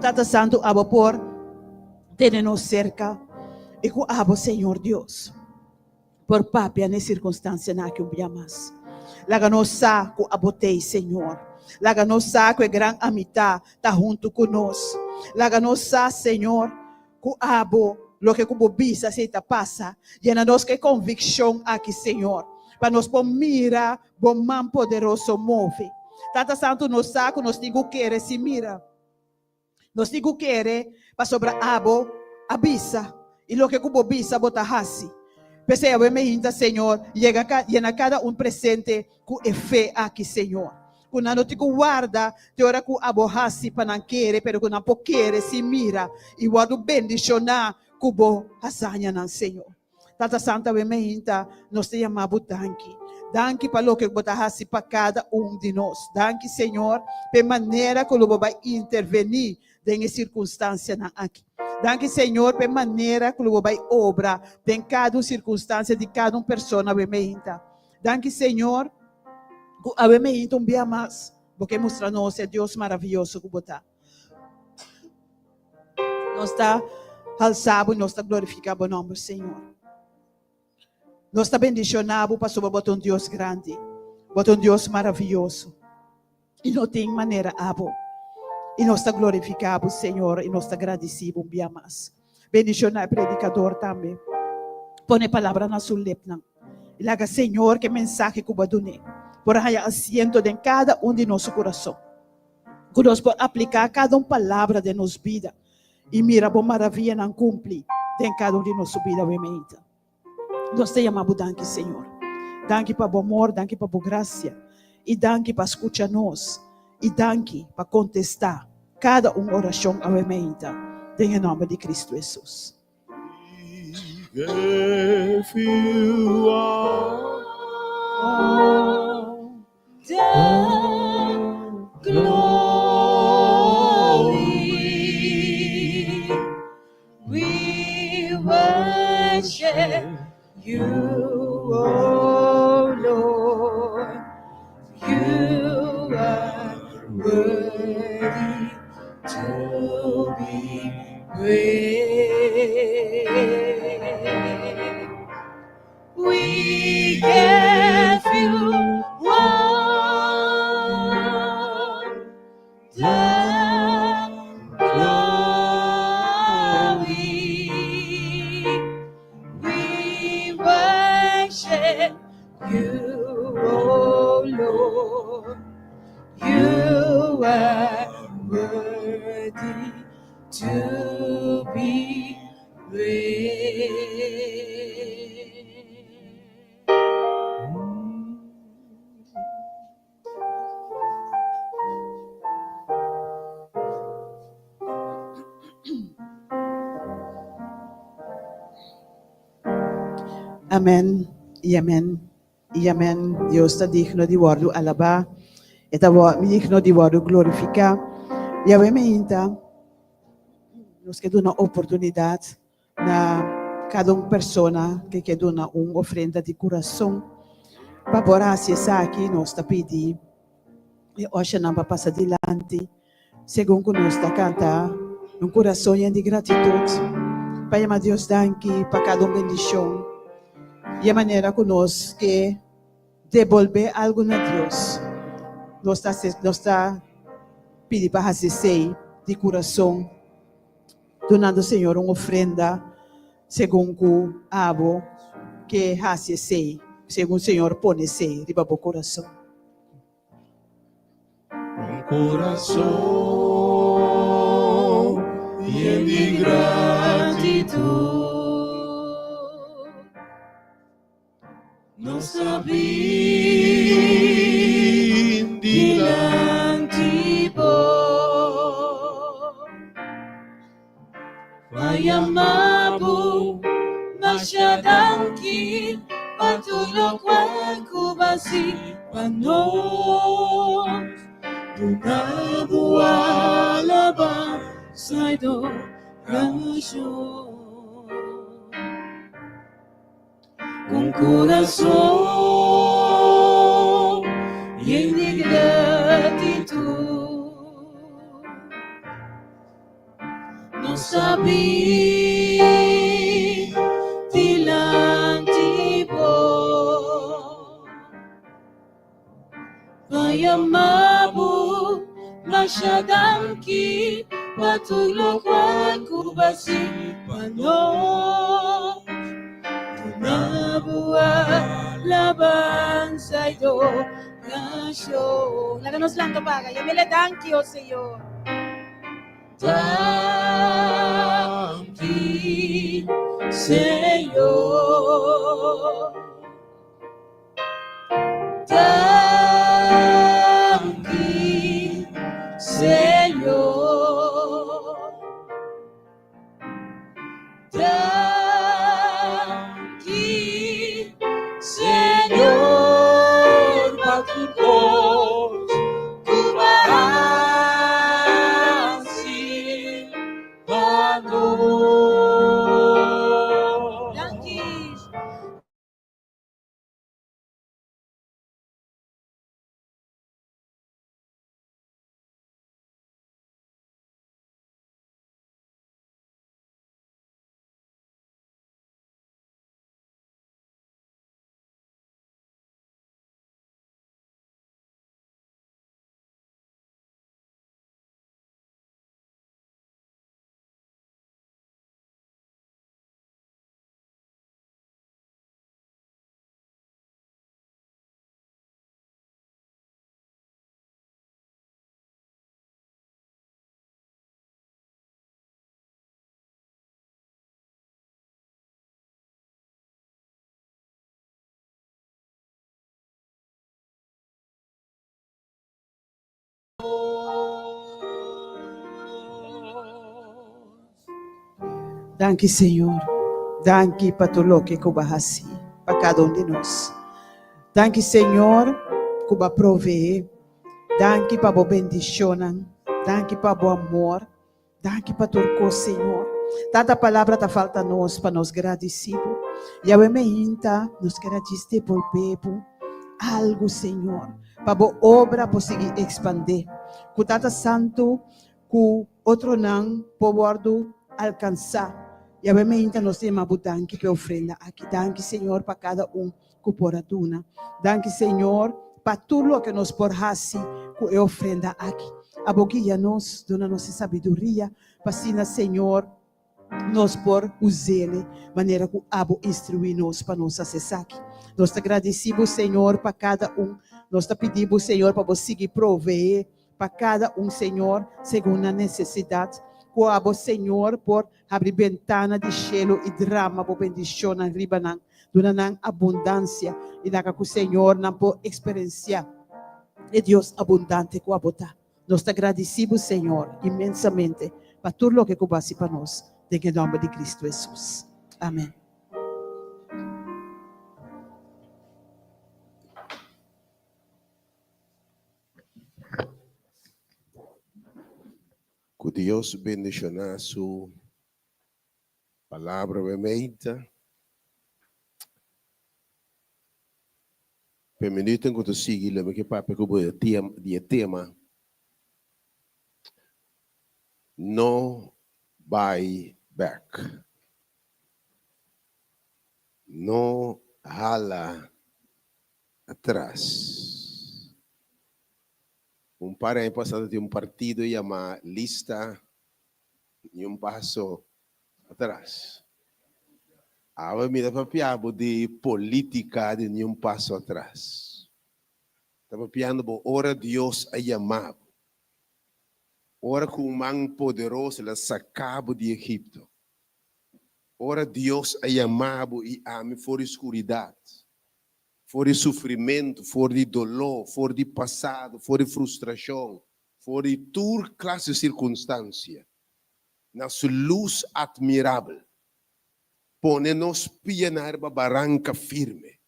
Tata Santu, abo por tene nos serka i ku abo, Señor Dios, por papia n'e sirkunstansianan aki un bia mas. Laga nos sa ku abo t'ei, Señor. Laga nos sa ku e gran Amitá ta huntu ku nos. Laga nos sa, Señor, ku abo, loke ku bo bisa esei ta pasa. Yena nos ku e konvikshon aki, Señor, pa nos por mira bo man poderoso move. Tata Santu, nos sa ku nos tin ku kere sin mira. Nos tin ku kere pasobra abo a bisa, i loke ku bo bisa bo ta hasi. P'esei awe meinta, Señor, yega ka yena kada un presente ku e fe aki, Señor. Ku nan no tin ku warda te ora ku abo hasi pa nan kere, pero ku nan por kere sin mira i wòrdu bendishoná ku bo hazañanan, Señor. Tata Santu awe meinta nos ta yama bo danki. Danki pa loke bo ta hasi pa kada un di nos. Danki Señor pa e manera ku lo bo bai intervení den e sirkunstansianan aki. Danki Señor pa e manera ku lo bo bai obra den kada un sirkunstansia di kada un persona awe meinta. Danki Señor ku awe meinta un bia mas bo ke mustra nos e Dios maravioso ku bo ta. Nos ta halsa bo i nos ta glorifiká bo nòmber, Señor. Nos ta bendishoná bo pasobra bo ta un Dios grandi, bo ta un Dios maravioso i no tin manera abo. I nos ta glorifiká bo, Señor, i nos ta gradisí bo un bia mas. Bendishoná e predikador tambe. Pone palabra na su lepnan. I laga, Señor, ku e mensahe ku bo a dun'é por a haña asiento den kada un di nos su kurason. Ku nos por apliká kada un palabra den nos bida i mira bo maravianan kumpli den kada un di nos su bida awe meinta. Nos ta yama bo danki, Señor. Danki pa bo amor, danki pa bo grasia i danki pa skucha nos i danki pa kontestá kada un orashon awe meinta den e nòmber di Kristu Hesus. Give you all the glory. We worship you, oh Lord. You are worthy to be praised. We give you all the glory. We worship you, oh Lord. You are worthy to be praised. Amen y amen y amen. Dios ta digno di wordo alabá. E ta digno di wordo glorificá. Y awe meinta nos ke duna oportunidad na kada un persona ke ke duna un ofrenda di kurason. Pa por hasi esaki nos ta pidi e oshanan pa pasa dilanti segun ku nos ta kanta un kurason yen di gratitut pa yama Dios danki pa kada un bendishon i e manera ku nos ke debolbe algu na Dios. Nos ta nos ta pidi pa hasi esei di kurason, dunando Señor un ofrenda segun ku abo ke hasi esei, segun Señor pone esei riba bo kurason. Un kurason yen di gratitut. Nos ta bin dilanti bo pa yama bo masha danki pa tur lokual ku bo a hasi pa nos. Duna bo alabansa i adorashon. Un kurason yen di gratitut Nos ta bin dilanti bo Pa yama bo masha danki pa tur lokual ku bo a hasi pa nos. Duna bo alabansa i adorashon. Laga nos lanta paga. Yam'e danki, o Señor. Danki, Señor. Danki, Señor. Danki, Señor, pa tur kos ku bo a hasi pa nos. Danki. Danki Señor, danki pa tur loke ku bo a hasi pa kada un di nos. Danki Señor ku bo a proveé. Danki pa bo bendishonnan. Danki pa bo amor. Danki pa tur kos, Señor. Tanta palabra ta falta nos pa nos gradisí bo. Yahweh meinta nos ker a djis debolbé bo algu, Señor, pa bo obra por sigui ekspandé. Ku Tata Santu ku otronan por wòrdu alkansá. Yahweh meinta nos ta yama bo danki pa e ofrenda aki. Danki, Señor, pa kada un ku por a duna. Danki Señor pa tur loke nos por hasi ku e ofrenda aki. Abo guia nos, duna nos e sabiduria pa asina Señor nos por us'ele manera ku abo instruí nos pa nos hasi esaki. Nos ta gradisí bo Señor pa kada un. Nos ta pidi bo Señor pa bo sigui proveé pa kada un Señor segun nan nesesidat. Ku abo Señor por Habri bentana di shelu i drama bo bendishonnan riba nan. Duna nan abundansia i laga ku Señor nan por eksperensiá e Dios abundante ku abo ta. Nos ta gradisí bo, Señor, inmensamente pa tur loke ku bo hasi pa nos, den e nòmber di Kristu Hesus. Amèn. Ku Dios bendishoná su palabra memeita. P'e minutonan ku ta sigui lo mi ke papia ku bo di e tema No bai bèk. No hala atras. Un par aña pasá tin un partido yamá Lista Ni un Paso Atras. Awe mi ta papia bo di polítika di Ni un Paso Atras. Ta papiando bo ora Dios a yama bo. Ora ku un man poderoso el a saka bo di Egipto. Ora Dios a yama bo i ami for di skuridat, for di sufrimentu, for di doló, for di pasado, for di frustrashon, for di tur klase sirkunstansia, na su lus atmirabel, pone nos pianan riba baranka firme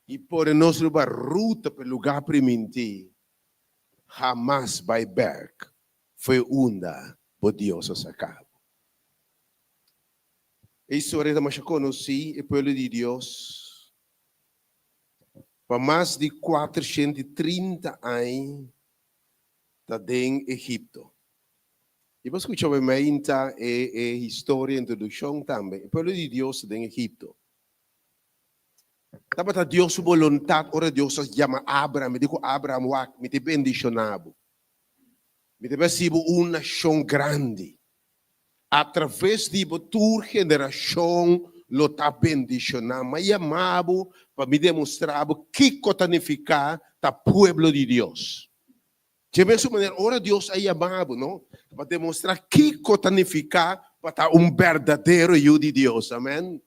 i pone nos riba ruta pa e lugá primintí, hamas bai bèk fo'i unda bo Dios a saka bo. E historia ta masha konosí, e pueblo di Dios pa mas di 430 aña ta den Egipto. I bo skucha bo meinta e e historia, introdukshon tambe. E pueblo di Dios ta den Egipto. Tabata Dios su boluntat ora Dios a yama Abraham, i di ku Abraham, Wak, mi ta bendishoná bo. Mi ta hasi bo un nashon grandi. Atraves di bo tur generashon lo ta bendishoná. Mi a yama bo pa mi demostrá bo kiko ta nifiká ta pueblo di Dios. Dje mesun manera, ora Dios a yama bo, no, ta pa demostrá kiko ta nifiká pa ta un berdadero yu di Dios. Amèn.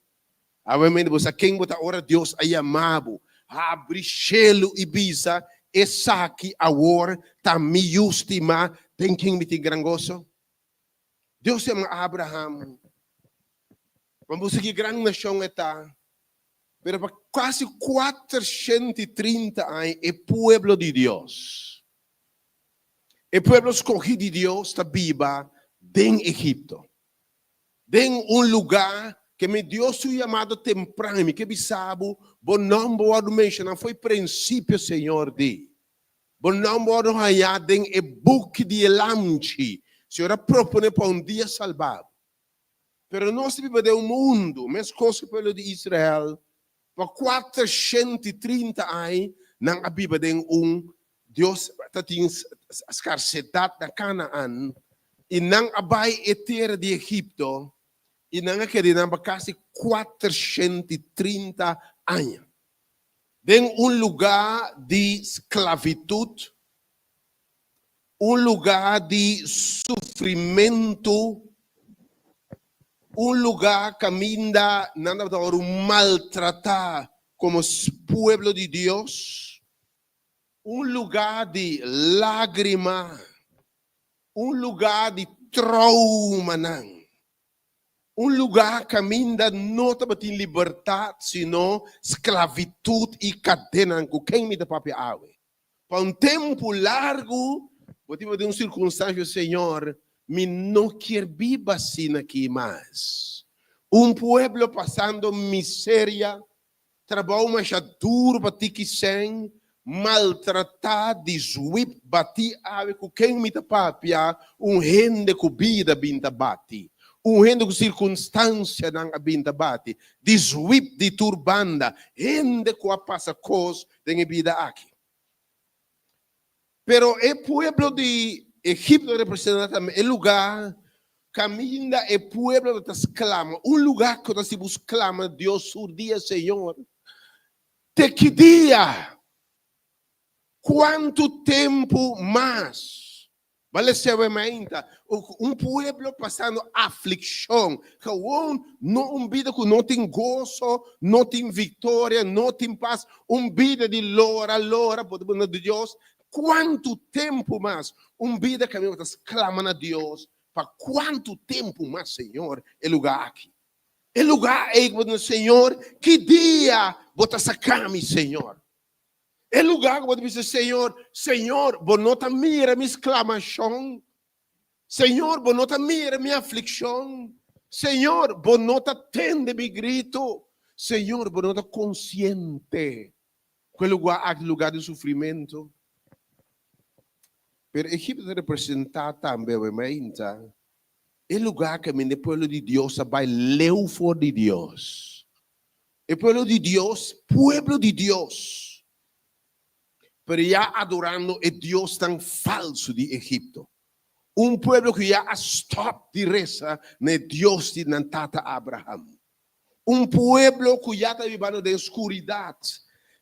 Awe bo sa ken bo ta ora Dios a yama bo. Habri shelu i bisa, Esaki awor ta mi yu stimá, den ken mi tin gran goso. Dios yama Abraham pa bo sa ki gran nashon e ta, pero pa kasi 430 aña e pueblo di Dios, e pueblo skohí di Dios ta biba den Egipto. Den un lugá ke mi Dios su yamado tempran i mi ke bisa bo, bo nòmber wòrdu menshoná fo'i prinsipio, Señor di. Bo nòmber wòrdu hañá den e buki di e Lamchi. Señor a proponé pa un dia salba bo. Pero nos ta biba den un mundu, meskos ku e pueblo di Israel, pa 430 aña nan a biba den un Dios ta tin skarsedat na Kanaan, i nan a bai e tera di Egipto, i nan a keda einan pa kasi 430 aña, den un lugá di sklavitut, un lugá di sufrimentu, un lugá kaminda nan tabata wòrdu maltratá komo pueblo di Dios. Un lugá di lágrima, un lugá di troumanan, un lugá kaminda no tabatin libertat sino sklavitut i kadenanan. Ku ken mi ta papia awe? Pa un tempu largu bo tin den un sirkunstansia, Señor, mi no kier biba asina aki mas. Un pueblo pasando miseria, Trabou masha duru pa tiki sèn, maltratá, di zwip, batí awe ku ken mi ta papia, un hende ku bida bin ta bati, un hende ku sirkunstansianan a bin ta bati, di zwip di tur banda, hende ku a pasa kos den e bida aki. Pero e pueblo di Egipto representá tambe e lugá kaminda e pueblo ta sklama, un lugá ku ta hasi bo sklama Dios tur dia, Señor, te ki dia? Kuantu tempu mas? Bale sewe mainta, un pueblo pasando aflikshon, gewoon no un bida ku no tin goso, no tin viktoria, no tin pas, un bida di lora, lora, bo ta buna di Dios, kuantu tempu mas? Un bida kaminda bo ta sklama na Dios, pa kuantu tempu mas, Señor, e lugá aki? E lugá ei ku bo ta bisa, Señor, ki dia bo ta saka mi, Señor? E lugá ku bo ta bisa, Señor, Señor, bo no ta mira mi sklamashon? Señor, bo no ta mira mi aflikshon? Señor, bo no ta tende mi gritu? Señor, bo no ta konsiente ku e lugá aki ta lugá di sufrimentu? Pero Egipto ta representá tambe awe mainta e lugá kaminda e pueblo di Dios a bai leu for di Dios. E pueblo di Dios, pueblo di Dios. pero ya adorando e diosnan falsu di Egipto. Un pueblo ku ya a stòp di resa na e Dios di nan tata Abraham. Un pueblo ku ya ta bibando den skuridat,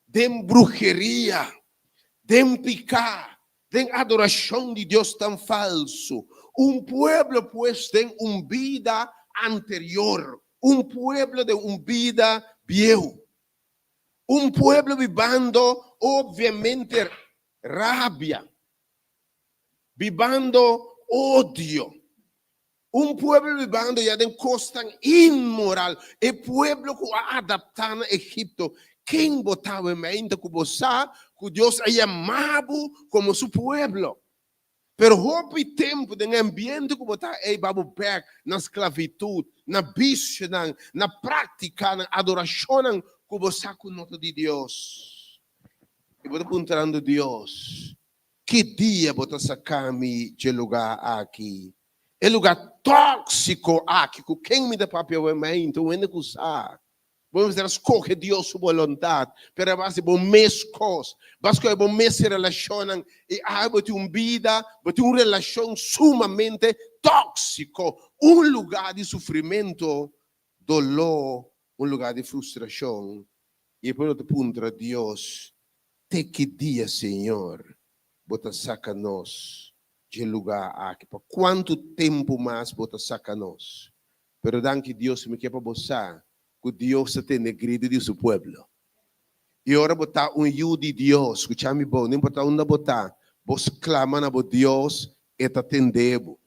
den bruheria, den piká, den adorashon di diosnan falsu. Un pueblo pues den un bida anterior, un pueblo den un bida bieu. Un pueblo bibando obviamente rabia, bibando odio. Un pueblo bibando ya den kosnan inmoral. E pueblo ku a adaptá na Egipto. Ken bo ta awe mainta ku bo sa ku Dios a yama bo komo su pueblo? Pero hopi tempu den e ambiente ku bo ta ei ba bo bèk na sklavitut, na bisionan, na práktikanan, adorashonnan ku bo sa ku no ta di Dios. I bo ta puntrando Dios, Ki dia bo ta saka mi dje lugá aki? E lugá tóksiko aki ku ken mi ta papia awe mainta? Un hende ku sa. Bo mester a skohe Dios su boluntat, pero a base di bo mes kos. Bo a skohe bo mes relashonnan i awe bo tin un bida, bo tin un relashon sumamente tóksiko, un lugá di sufrimentu, doló, un lugá di frustrashon. I e pueblo ta puntra Dios, Te ki dia, Señor, bo ta saka nos dje lugá aki? Pa kuantu tempu mas bo ta saka nos? Pero danki Dios, mi ke pa bo sa ku Dios ta tende gritu di su pueblo. I ora bo ta un yu di Dios, skucha mi bon, no importa unda bo ta, bo sklama na bo Dios, e ta tende bo.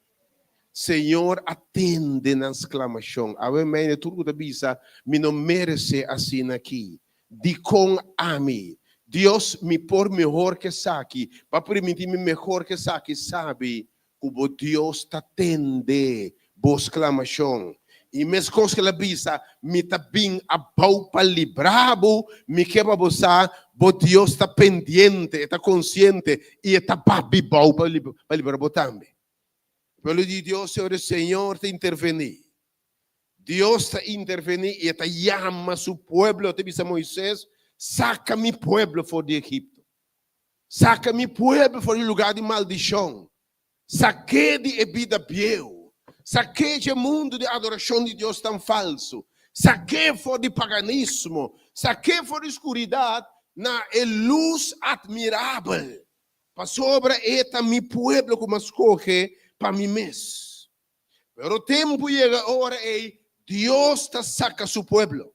Señor a tende nan sklamashon. Awe mei tur ku ta bisa, Mi no meresé asina aki. Dikon ami? Dios, mi por mehor ku esaki. Bo a primintí mi mehor ku esaki. Sabi ku bo Dios ta tende bo sklamashon. I meskos ku el a bisa, Mi ta bin abou pa libra bo, mi ke pa bo sa, bo Dios ta pendiente, e ta konsiente i e ta babi bou pa libra bo tambe. Pueblo di Dios, ora e Señor ta intervení, Dios ta intervení i e ta yama su pueblo, e ta bisa Moises, Saka mi pueblo for di Egipto. Saka mi pueblo for di lugá di maldishon. Sak'é di e bida bieu. Sak'é dje mundu di adorashon di diosnan falsu. Sak'é for di paganismo. Sak'é for di skuridat na e lus atmirabel. Pasobra e ta mi pueblo ku mi a skohe pa mi mes. Pero tempu yega ora ei Dios ta saka su pueblo.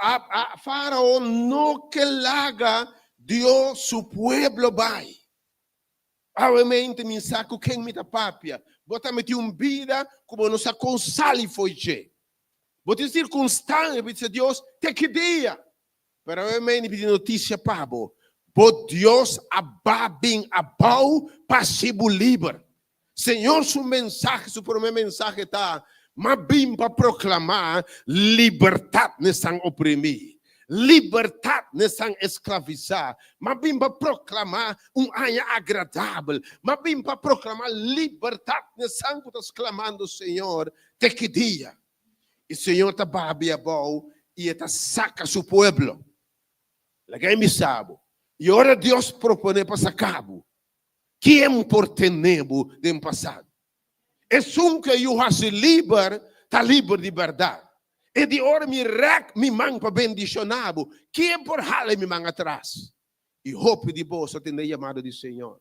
A Fárao no ke laga Dios su pueblo bai. Awemente mi sa ku ken mi ta papia. Bo ta meti un bida ku bo no sa kon sali fo'i dje. Bo tin sirkunstansia pa bisa Dios, Te ki dia? Pero awemente mi tin notisia pa bo, Bo Dios a ba bin abou pa hasi bo liber. Señor su mensahe, su promé mensahe ta, M'a bin pa proklamá libertat n'esnan oprimí, libertat n'esnan esklavisá. M'a bin pa proklamá un aña agradabel. M'a bin pa proklamá libertat n'esnan ku ta sklamando, Señor, te ki dia? I Señor ta babia abou i e ta saka su pueblo. Laga e bisa bo, i ora Dios proponé pa saka bo, Ken por tene bo den pasado? Esun ku e yu hasi liber ta liber di bèrdat. E di ora mi rèk mi man pa bendishoná bo, ken por hala mi man atras? I hopi di boso a tende e yamada di Señor.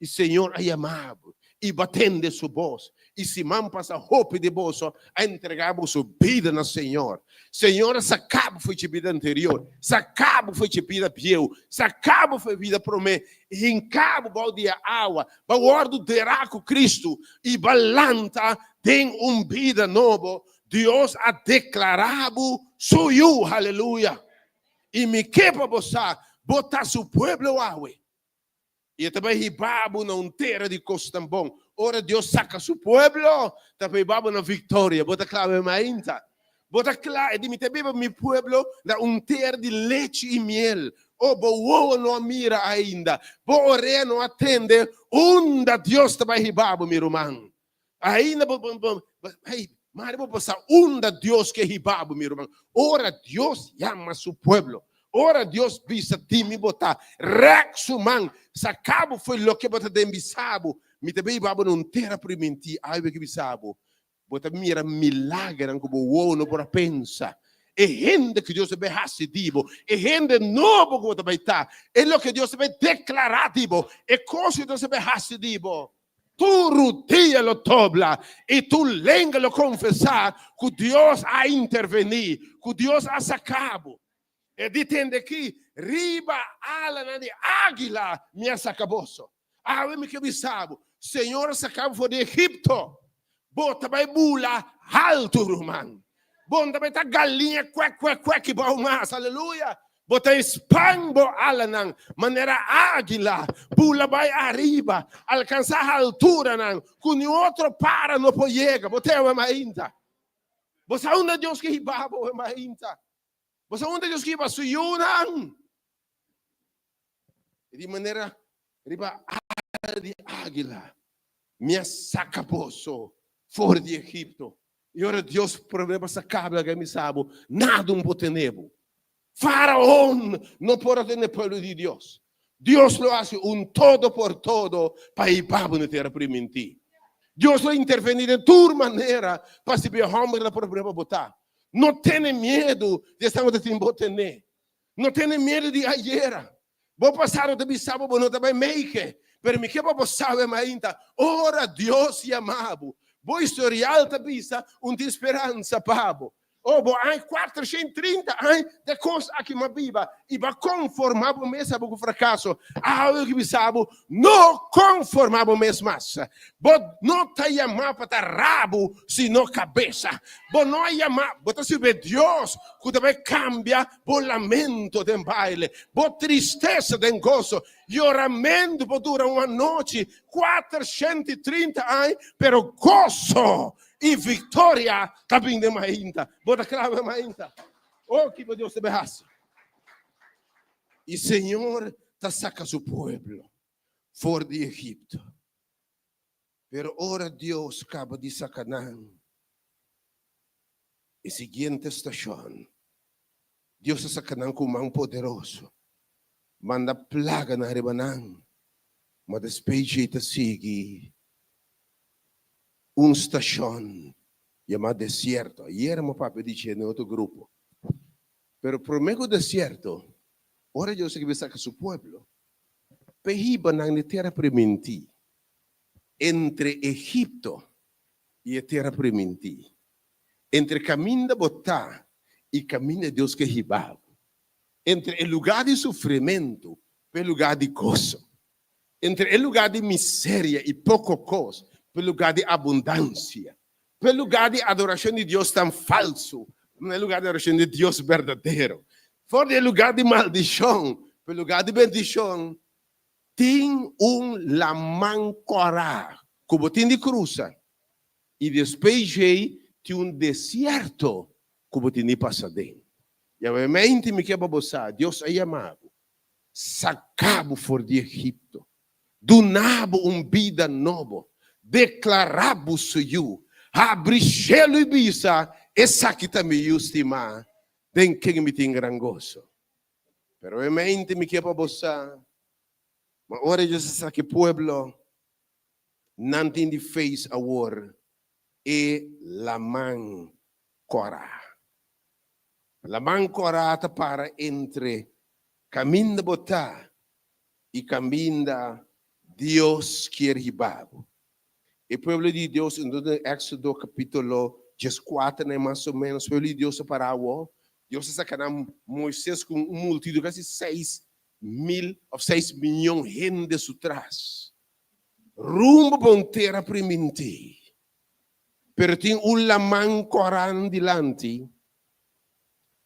I Señor a yama bo, i bo a tende su bos. I siman pasa hopi di boso a entregá boso bida na Señor. Señor a saká bo for dje bida anterior, saká bo for dje bida bieu, saká bo for e bida promé, i hinká bo bou di e awa, bo a wòrdu derá ku Kristu i bo a lanta den un bida nobo. Dios a deklará bo su yu. Haleluya! I mi ke pa bo sa, bo ta su pueblo awe. I e ta bai hiba bo na un tera di kosnan bon. Ora Dios saka su pueblo, ta pa hiba bo na viktoria. Bo ta kla awe mainta? Bo ta kla? E di, Mi ta biba mi pueblo na un tera di lechi i miel. O, bo wowo no a mira ainda, bo orea no a tende unda Dios ta bai hiba bo, mi ruman. Ainda bo, bo, bo, hey, mari bo por sa unda Dios ke hiba bo, mi ruman. Ora Dios yama su pueblo. Ora Dios bisa di mi bo ta rèk su man saka bo fo'i loke bo ta den bisa bo, mi ta bin hiba bo na un tera primintí. Ai bo ke bisa bo, bo ta mira milagernan ku bo wowo no por a pensa. E hende ku Dios ta bai hasi di bo, e hende nobo ku bo ta bai ta, e loke Dios ta bai deklará di bo, e kos ku Dios ta bai hasi di bo. Tur rudia lo dobla i tur lenga lo konfesá ku Dios a intervení, ku Dios a saka bo. E di tende aki, Riba alanan di águila mi a saka boso. Awe mi ke bisa bo, Señor a saka bo for di Egipto. Bo ta bai bula haltu, ruman. Bo no ta bai ta galiña kwek kwek kwek bou mas. Aleluya! Bo ta span bo alanan manera águila, bula bai ariba, alkansá halturanan ku niun otro para no por yega. Bo ta awe mainta. Bo sa unda Dios ke hiba bo awe mainta. Bo sa unda Dios ke hiba su yunan. Di manera riba ala di águila mi a saka boso for di Egipto. I ora Dios promé pa saka bo laga mi sa bo, nada un por tene bo. Faraon no por a tene pueblo di Dios. Dios lo hasi un todo por todo pa hiba bo na tera primintí. Dios lo intervení den tur manera pa sibi e hòmber ta por promé pa bo ta. No tene miedu di esnan ku ta tin bo tene. No tene miedu di ayera. Bo pasado ta bisa bo, bo no ta bai meike. Pero mi ke pa bo sabe mainta, ora Dios yama bo, bo historial ta bisa un tin speransa pa bo. Oh, bo aña 430 aña de kos aki m'a biba i b'a konformá bo mes abo ku frakaso. Awe ki bisa bo, no konformá bo mes mas. Bo no ta yamá pa ta rabu, sino kabesa. Bo no a yamá, bo ta sirbi Dios ku ta bai kambia bo lamento den baile, bo tristesa den goso. Yoramentu por dura un anochi, 430 aña, pero goso i viktoria ta bin den mainta. Bo ta kla den mainta? Oh, kiko Dios ta bai hasi! I Señor ta saka su pueblo for di Egipto. Pero ora Dios kaba di saka nan, e siguiente stashon, Dios a saka nan ku man poderoso, manda plaganan riba nan, ma despues dje ta sigui un stashon yamá desierto. Ayer mi a papia di dje den otro grupo. Pero promé ku desierto, ora Dios a kiba saka su pueblo, p'e hiba nan n'e tera primintí, entre Egipto i e tera primintí, entre kaminda bo ta i kaminda Dios ke hiba bo, entre e lugá di sufrimentu pa e lugá di goso, entre e lugá di miseria i poko kos pa e lugá di abundansia, pa e lugá di adorashon di diosnan falsu na e lugá di adorashon di Dios berdadero, for di e lugá di maldishon pa e lugá di bendishon, tin un laman kòrá ku bo tin di krusa, i despues djei tin un desierto ku bo tin di pasa den. Yawementi mi ke pa bo sa, Dios a yama bo, saka bo for di Egipto, duna bo un bida nobo, deklará bo su yu, habri shelu i bisa, Esaki ta mi yu stimá, den ken mi tin gran goso. Pero e mente mi ke pa bo sa, ma ora Dios a saka e pueblo, nan tin di face awor e laman kòrá. Laman kòrá ta para entre kaminda bo ta i kaminda Dios kier hiba bo. E pueblo di Dios, entonces den Éxodo capítulo 14, mas o menos, pueblo di Dios a para awor. Dios a saca nan Moisés cu un multitud casi 6000 of 6 miyon hende su tras. Rumbo pa un tera primintí. Pero tin un laman coran dilanti.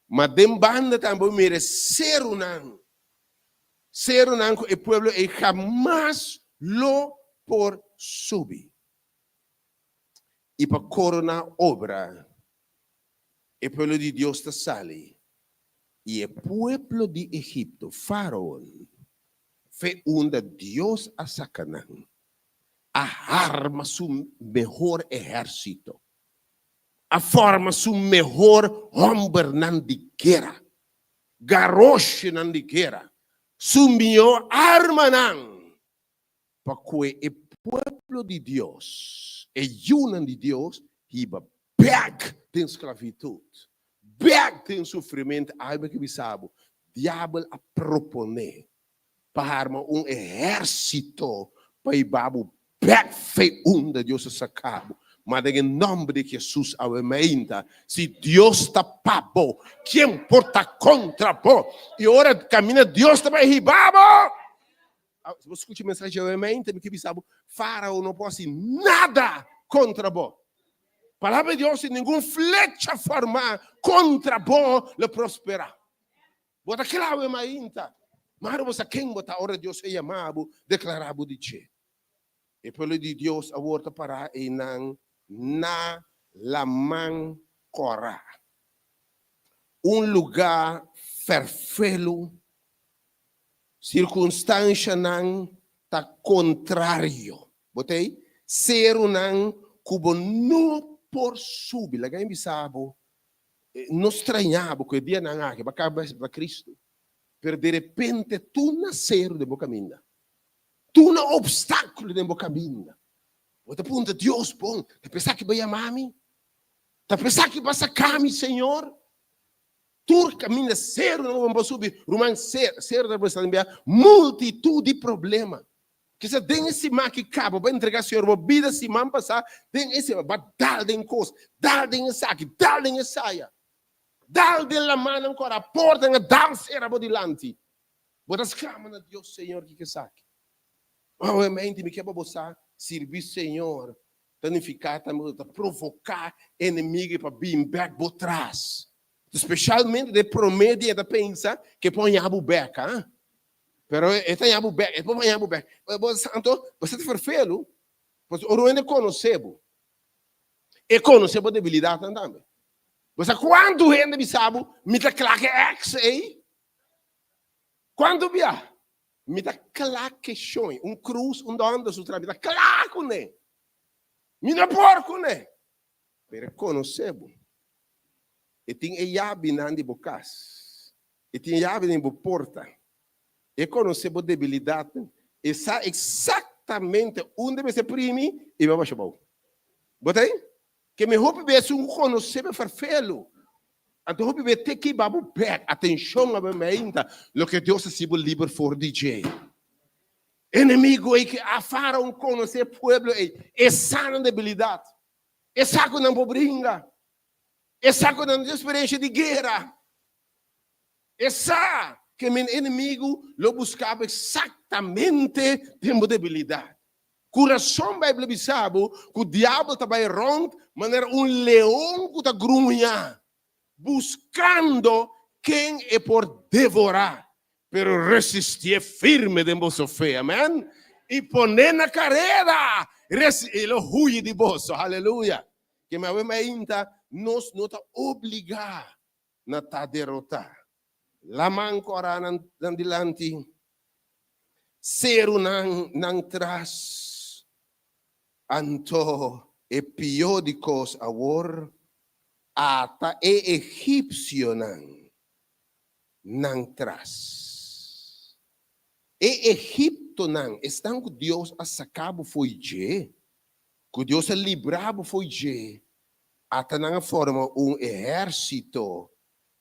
Ma den banda tambe bo mira e serunan. Serunan ku e pueblo ei hamas lo por subi. I pa koroná obra, e pueblo di Dios ta sali, i e pueblo di Egipto, Fáraon, fe unda Dios a saka nan, a harma su mehor ehérsito, a forma su mehor hòmbernan di guera. garoshinan di guera, su mihó armanan pa kue e pueblo di Dios, e yunan di Dios, hiba bèk den sklavitut, bèk den sufrimentu. Ai mi ke bisa bo, diabel a proponé pa harma un ehérsito pa hiba bo bèk fe unda Dios a saka bo. Ma den e nòmber di Hesus awe mainta, si Dios ta pa bo, ken por ta kontra bo? I ora kaminda Dios ta bai hiba bo, si bo skucha e mensahe awe mainta, mi ke bisa bo, Fárao no por hasi nada kontra bo. Palabra di Dios, si ningun flecha formá kontra bo lo prosperá. Bo ta kla awe mainta? Mara bo sa ken bo ta ora Dios a yama bo, deklará bo di dje. E pueblo di Dios awor ta pará einan na Laman Kòrá, un lugá fèrfelu. Sirkunstanshanan ta kontrario. Bo ta ei? Serunan ku bo no por subi. Laga mi bisa bo, No strañá bo ku e dianan aki bo a kaba pa Kristu, pero derepente tur na seru den bo kaminda, tur na opstákulo den bo kaminda. Bo ta puntra Dios, Bon, ta p'esaki bo a yama mi? Ta p'esaki bo a saka mi, Señor? Tur kaminda seru nan bo por subi, ruman, seru ta representá bia multitut di problema. Kisa den e siman ki kaba bo a entrega Señor bo bida siman pasá, den e siman bo a dal den kos, dal den esaki, dal den esaya, dal den lamannan kòrá, portanan a dal sera bo dilanti. Bo ta sklama na Dios, Señor, kiko esaki? Obviamente mi ke pa bo sa, sirbi Señor ta nifiká tambe ku ta provoká enemigu pa bin bèk bo tras. Spesialmente den e promé dia e ta pensa ke por haña bo bèk, ha? Pero e ta haña bo bèk, e por haña bo bèk. Bo sa anto, bo sa ta ferfelu, pasobra ora un hende konosé bo, e konosé bo debilidatnan tambe. Bo sa kuantu hende bisa bo, mi ta kla ku e èks ei? Kuantu bia? Mi ta kla ku e shon, un krus, un dònder su tras, mi ta kla kuné. Mi no por kuné. Pero e konosé bo. E tin e yabinan di bo kas. E tin yabi den bo porta. E konosé bo debilidatnan. E sa eksaktamente unda mester primi i bo basha bou. Bo ta ei? Ke mi hopi bes un konosé bo ferfelu. Anto hopi bes te kiba bo bek. Atenshon awe mainta loke Dios a hasi bo liber for di dje. Enemigo ei ke a Faraon konosé pueblo ei. E sa nan debilidat. E sa ku nan por bringa. E sa ku nan tin eksperensia di guera. E sa ku e enemigu lo buska bo eksaktamente den bo debilidat. Ku rason Beibel a bisa bo ku Diabel ta bai rònt manera un leon ku ta gruña, buskando ken e por devorá. Pero resistié firme den boso fe, amèn, i pon'é na kareda, i lo huyi di boso. Aleluya! Ke awe mainta nos no ta obligá na ta derotá. Laman kòrá nan dilanti, serunan nan tras. Anto e pió di kos awor, ata e egipsionan nan tras. E egiptonan, esnan ku Dios a saka bo fo'i dje, ku Dios a libra bo fo'i dje, Ata nan a forma un ehérsito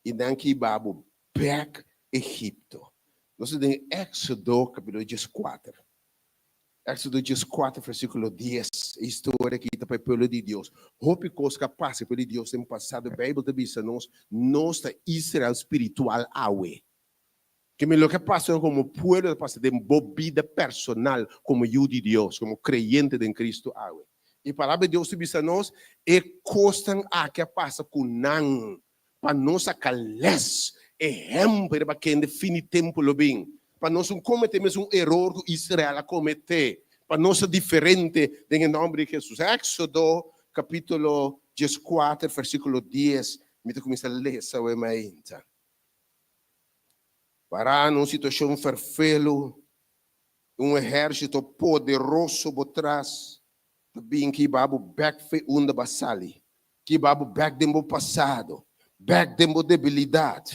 i nan ke hiba bo bèk Egipto. Nos ta den Éksodo kapítulo dieskuater. Éksodo dieskuater versíkulo dies. E historia aki ta pa e pueblo di Dios. Hopi kos ku a pasa e pueblo di Dios den pasado, Beibel ta bisa nos, nos ta Israel spiritual awe. Ke mi loke a pasa komo pueblo ta pasa den bo bida personal komo yu di Dios, komo kreyente den Kristu awe. E Palabra di Dios ta bisa nos, e kosnan aki a pasa ku nan pa nos saka lès, ehèmpel riba kende fin di tempu lo bin, pa nos no kometé mesun eror ku Israel a kometé, pa nos ta diferente den e nòmber di Hesus. Éksodo kapítulo dieskuater versíkulo dies, mi ta kuminsá lesa awe mainta. Pará na un situashon ferfelu, un ehérsito poderoso bo tras ta bin kiba bo bèk fe unda bo a sali, kiba bo bèk den bo pasado, bèk den bo debilidat,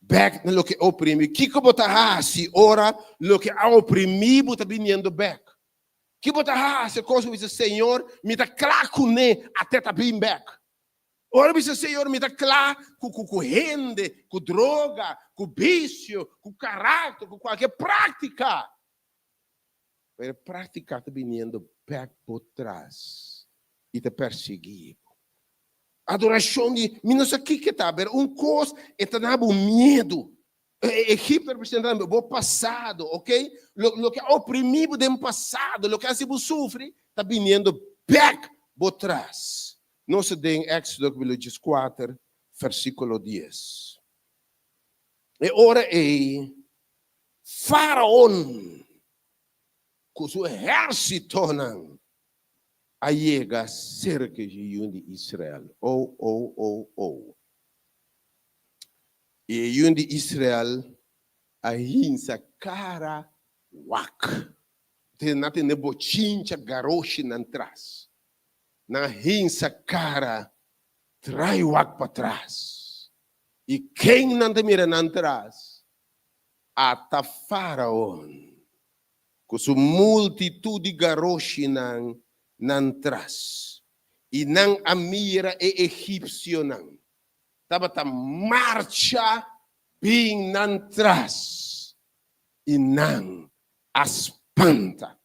Bèk na loke a oprimí. Kiko bo ta hasi ora loke a oprimí bo ta biniendo bèk? Ki bo ta hasi kos bo bisa, Señor, mi ta kla kuné, ate ta bin bèk. Ora bo bisa, Señor, mi ta kla ku ku ku hende, ku droga, ku bisio, ku karakter, ku kualke práktika. Pero e práktika ta biniendo bèk bo tras i ta persiguí bo. Adorashon di, mi no sa kiko ta, pero un kos e ta duna bo miedu. Egipto representa bo pasado, ok? Loke a oprimi bo den pasado, loke a hasi bo sufri, ta biniendo bek bo tras. Nos ta den Éxodo capítulo dieskuater, versíkulo dies. E ora ei, Faraon ku su ehérsitonan a yega serka dje yun di Israel. O, o, o, o. I e yun di Israel a hinsa kara wak. Te nan tende bochincha garoshi nan tras. Nan a hinsa kara trai wak patras. I ken nan ta mira nan tras? Ata Faraon ku su multitut di garoshinan nan tras. I nan a mira e egipsionan tabata marcha bin nan tras, i nan a spanta.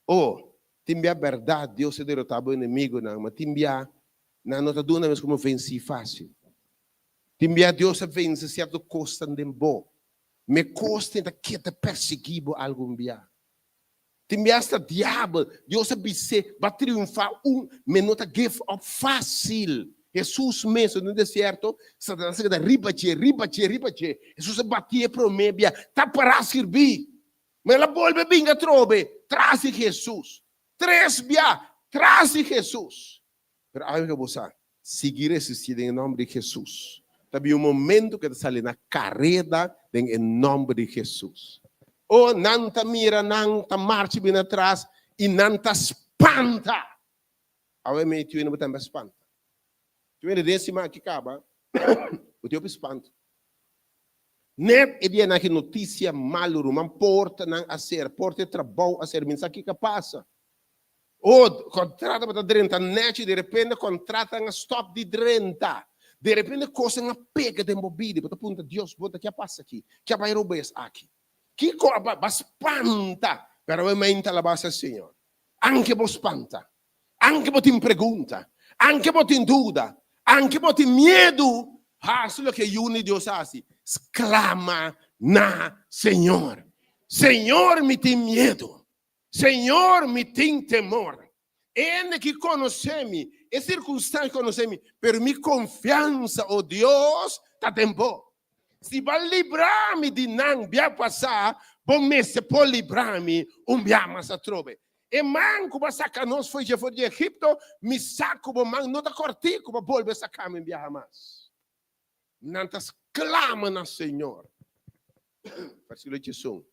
O, tin bia bèrdat Dios a derotá bo enemigunan, ma tin bia nan no ta duna mes komo vensí fásil. Tin bia Dios a vense sierto kosnan den bo, ma e kosnan ta keda persiguí bo algun bia. Tin bia hasta diabel, Dios a bis'é, Bo a triunfá un, ma e no ta give up fásil. Hesus mes den desierto, Satanas a keda riba dje, riba dje, riba dje. Hesus a bati e promé bia, ta pará skirbí. Ma el a bolbe binga atrobe tras di Hesus. Tres bia tras di Hesus. Pero awe ke bo sa, sigui resistí den e nòmber di Hesus. Ta bin un momentu ke ta sali na kareda den e nòmber di Hesus. O nan ta mira nan ta marcha bin atras i nan ta spanta. Awe mei tiu bo tambe a spanta. Tiu hende den siman aki kaba, bo tin hopi spantu. Net e dianan aki notisia malu ruman, portanan a sera, porta e trabou a sera, mi no sa kiko a pasa. Oh, contrato tabata drenta nechi, de repente contratonan a stop di drenta. De repente cosnan a pega den bo bida, bo ta puntra Dios, bo ta ke a pasa aki? Ke a bai robes aki? Kiko a ba spanta? Pero awe mainta alabasa Señor. Anke bo spanta, anke bo tin pregunta, anke bo tin duda, anke bo tin miedu, hasi loke Yu di Dios a hasi, sklama na Señor. Señor, mi tin miedu. Señor, mi tin temor. Hende ki konosé mi, e sirkunstansia konosé mi, pero mi konfiansa, o Dios, ta den bo. Si bo a libra mi di nan bia pasá, bo mester por libra mi un bia mas atrobe. E man ku bo a saka nos for dje for di Egipto, mi sa ku bo man no ta kòrtiku pa bolbe saka mi un biaha mas. Nan ta sklama na Señor. Versíkulo diesun.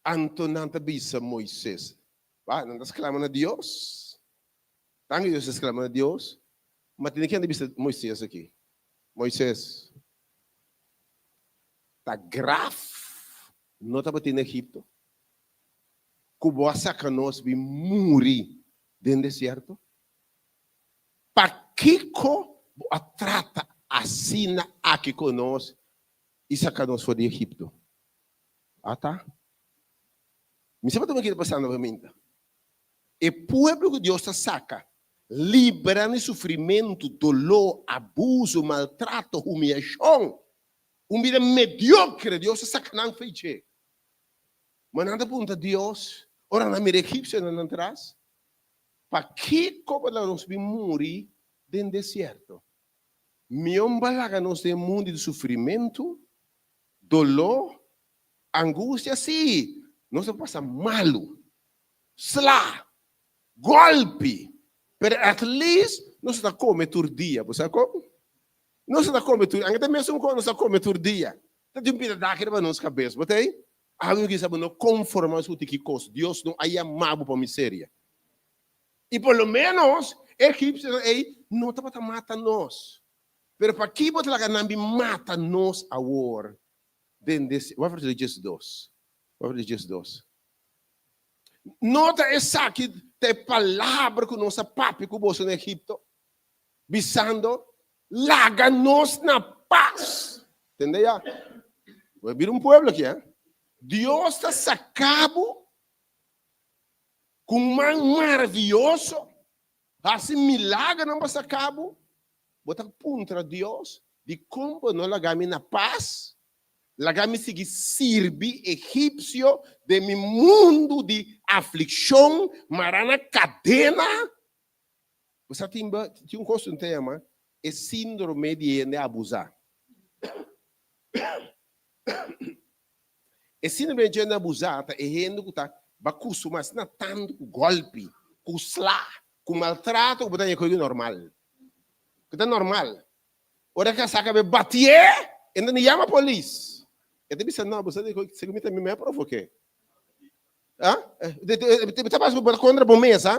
Anto nan ta bisa Moises, Ba, nan ta sklama na Dios. Tantu Dios ta sklama na Dios, ma tene ken ta bisa Moises aki, Moises, ta graf no tabatin na Egipto, ku bo a saka nos bin muri den desierto? Pakiko bo a trata asina aki ku nos i saka nos for di Egipto. Ata, mi sa pa ki ta pasando awe. E pueblo ku Dios ta saka, libra di sufrimentu, doló, abuso, maltrato, humiashon, un bida mediokre, Dios ta saka nan for dje. Ma nan ta puntra Dios, ora nan mira egipsionan nan tras, Pakiko bo laga nos bin muri den desierto? Mion ba laga nos den mundu di sufrimentu, doló, angustia? Sí, nos a pasa malu, sla, gòlpi, pero at least nos ta kome tur dia. Bo sa kon? Nos ta kome tur, anke ta mesun kos nos ta kome tur dia. Ta tin un pida daki riba nos kabes, bo ta ei? Awe kisa bo no konformá ku tiki kos. Dios no a yama bo pa miseria. I por lo ménos e egipsionan ei no tabata mata nos. Pero pakiko bo ta laga nan bin mata nos awor den des. Wak versíkulo 12. Wak versíkulo 12. No ta esaki ta e palabra ku nos a papia ku boso na Egipto, bisando, Laga nos na pas. Tende ya? Bo a bira un pueblo aki, eh? Dios ta saka bo ku un man maravioso, hasi milagernan pa saka bo. Bo ta puntra Dios, Dikon bo no laga mi na pas? Laga mi sigui sirbi egipsio den mi mundu di aflikshon, mará na kadena. Bo sa tin tin un kos ku ta yama e síndrome di hende abusá. E síndrome di hende abusá ta e hende ku ta bakustumá asina tantu ku gòlpi, ku sla, ku maltrato ku bo ta haña koe normal. Ku ta normal. Ora e kasá kabe batié, e no yama polis. E ta bisa, no, bo sa di segun mi ta mi me a provoké. Ah? Ta pasa ku bo ta kontra bo mes, ah?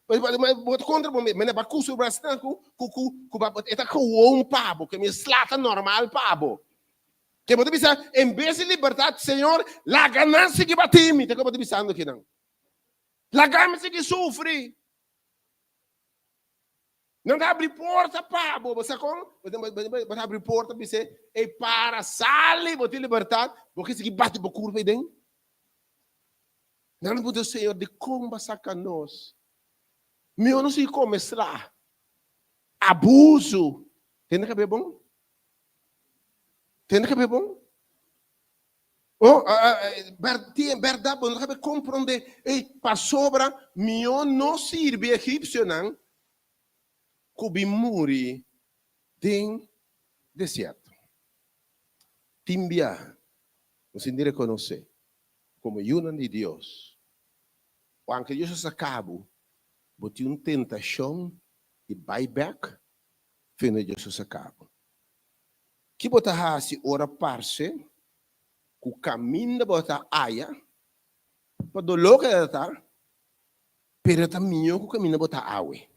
Bo ta kontra bo mes. Mene ba kusu asina ku ku ku ku ba e ta gewoon pa bo, ke mi sla ta normal pa bo. Ke bo ta bisa, en bes di libertat, Señor, laga nan sigui bati mi. Ta ke bo ta bisando kinan. Laga mi sigui sufri. Nan ta habri porta pa bo. Bo sa kon? Bo ta habri porta bis'é, Ey, para, sali, bo tin libertat. Bo ke sigui bati bo kurpa ei den? Nan ta puntra, Señor, dikon bo a saka nos? Mihó nos sigui kome sla, abusu. Tende kab'é bon? Tende kab'é bon? Oh, tin bèrdat bo no ta kabe komprondé. Ey, pasobra mihó no sirbi egipsionan ku bin muri den desierto. Tin bia nos tin di rekonosé komo yunan di Dios, ounke Dios a saka bo, bo tin un tentashon di bai bèk fende Dios a saka bo. Ki bo ta hasi ora parse ku kaminda bo ta aya pa doló ku e ta, pero e ta mihó ku kaminda bo ta awe?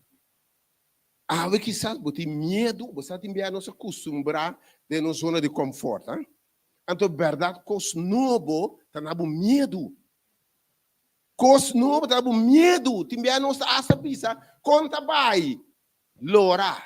Awe kisas bo tin miedu, bo sa tin bia nos a kustumbrá den nos zona di kòmfòrt, ha? Anto bèrdat kos nobo ta na bo miedu. Kos nobo ta na bo miedu. Tin bia nos ta asta bisa, kon ta bai? Lora.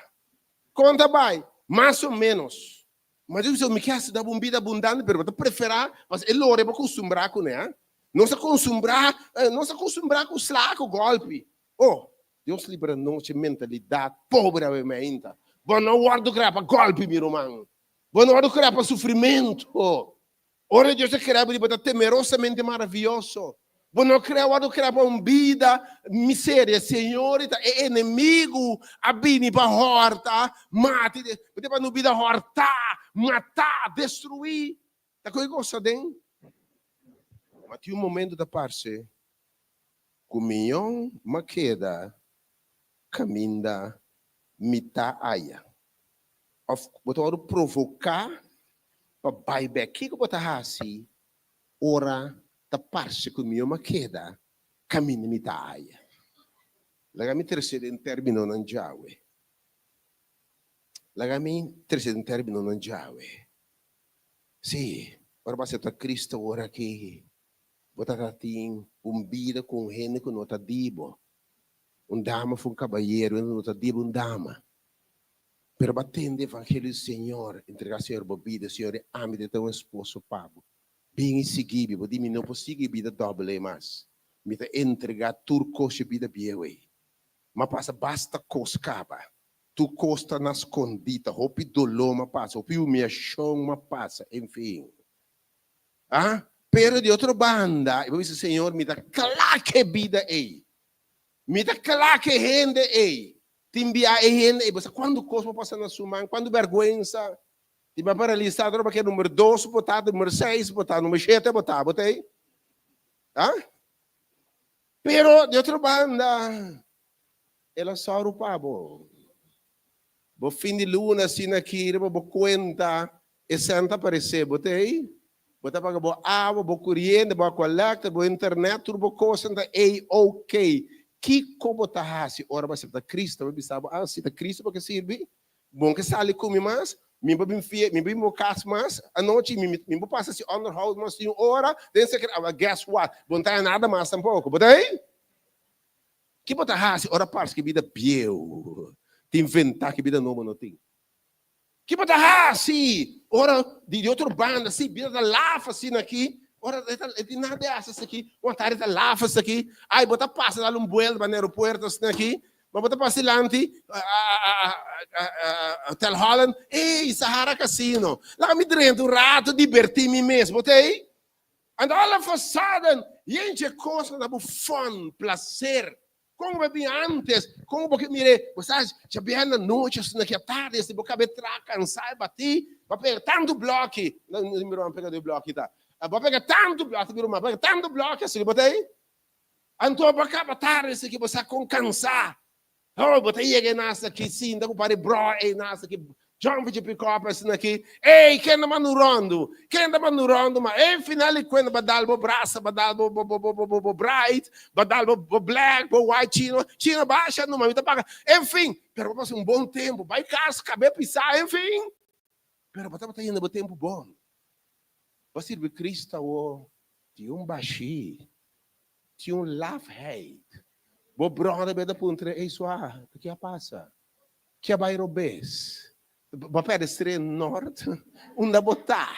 Kon ta bai? Mas o ménos. Ma Dios bisa, Mi ke hasi dabo un bida abundante, pero bo ta preferá pasobra e lora e bo kustumbrá kuné, ha? Nos a konsumbrá, nos a kustumbrá ku sla, ku gòlpi. Oh, Dios libra nos dje mentalidat pobre awe meinta. Bo no wòrdu kreá pa gòlpi, mi ruman. Bo no wòrdu kreá pa sufrimentu. Ora Dios a krea bo di bo ta temerosamente maravioso. Bo no krea wòrdu krea pa un bida miseria. Señor ta e enemigu a bini pa hòrta, mata i bo ta pa no bida hòrtá, matá, destruí. Ta koe kos aden. Ma tin un momento ta parse ku miyon m'a keda kaminda mi ta aya. Òf bo ta wòrdu provoká pa bai bèk. Kiko bo ta hasi ora ta parse ku mihó m'a keda kaminda mi ta aya? Laga mi trese den términonan djawe. Laga mi trese den términonan djawe. Sí, ora bo aseptá Cristo ora aki, bo ta ta tin un bida ku un hende ku no ta di bo. Un dama òf un kabayero, hende ku no ta di bo, un dama. Pero bo a tende evangelio di Señor, entrega Señor bo bida, Señor e ami ta un esposo pa bo. Bin i sigui mi, bo di mi no por sigui e bida dobbel ei mas. Mi ta entrega tur kos dje bida bieu ei. M'a pasa basta kos kaba. Tur kos ta na skondita, hopi doló m'a pasa, hopi humiashon m'a pasa, enfin. Ah, pero di otro banda, i bo bisa, Señor, mi ta kla ku e bida ei. Mi ta kla ku e hende ei. Tin bia e hende ei, bo sa kuantu kos bo pasa na su man, kuantu bèrgwensa. Tin bia paralisá tur pakia number dos bo ta, number seis bo ta, number shete bo ta, bo ta ei. Ah? Pero di otro banda, el a sòru pa bo. Bo fin di luna asina aki riba bo kuenta e sèn ta aparesé, bo ta ei. Bo ta paga bo awa, bo kuriente, bo aqualector, bo internet, tur bo kosnan ta ei ok. Kiko bo ta hasi ora bo asepta Cristo? Bo bisa bo, ah, si ta Cristo bo ke sirbi? Bo ke sali ku mi mas, mi bo bin fie, mi bin bo kas mas anochi, mi mi bo pasa si onderhoud mas di un ora, den seker, awa guess what, bo no ta nada mas tampoko, bo ta ei? Ki bo ta hasi ora parse ki bida bieu tin venta ki bida nobo no tin? Ki bo ta hasi ora di otro banda si bida ta laf asina aki, ora e ta e tin nada di hasi asina aki, un atari ta laf asina aki, ay bo ta pasa dal un buelta na aeropuerto asina aki, ma bo ta pasa dilanti Hotel Holland, ey Sahara Casino, laga mi drenta un rato diberti mi mes, bo ta ey? And all of a sudden, yentje kos na bo fun, placer. Kon bo bin antes, kon bo ke mire, bo sa, dja bier na nochi, asina ki atardi, si bo kabe tra, kansa e bati, bo a pega tantu bloki, no mi ruman pega di bloki ta, bo a pega tantu bloki, mi ruman pega tantu bloki, asina bo ta ei. Anto bo a kaba tardi, asina ki bo sa kon kansa. Oh, bo ta yega e nas aki, sinta ku pari bro e nas aki, jump dje pick up asina aki. Ey, ken ta manda un rondu? Ken ta manda un rondu? Ma e final di kuenta ba dal bo brasa, ba dal bo bo bo bo bo bo bright, ba dal bo bo black, bo white, chino, chino basha numa, mi ta paga. En fin, pero bo pasa un bon tempu, bai kas, kabe pisa, en fin. Pero bo tabata yenda bo tempu bon. Bo sirbi Cristo awo, tin un bashí. Tin un lafheid. Bo brother be ta puntra, Ey swa, ta ki a pasa? Ki a bai robes? Bo a perde strea nort? Unda bo ta?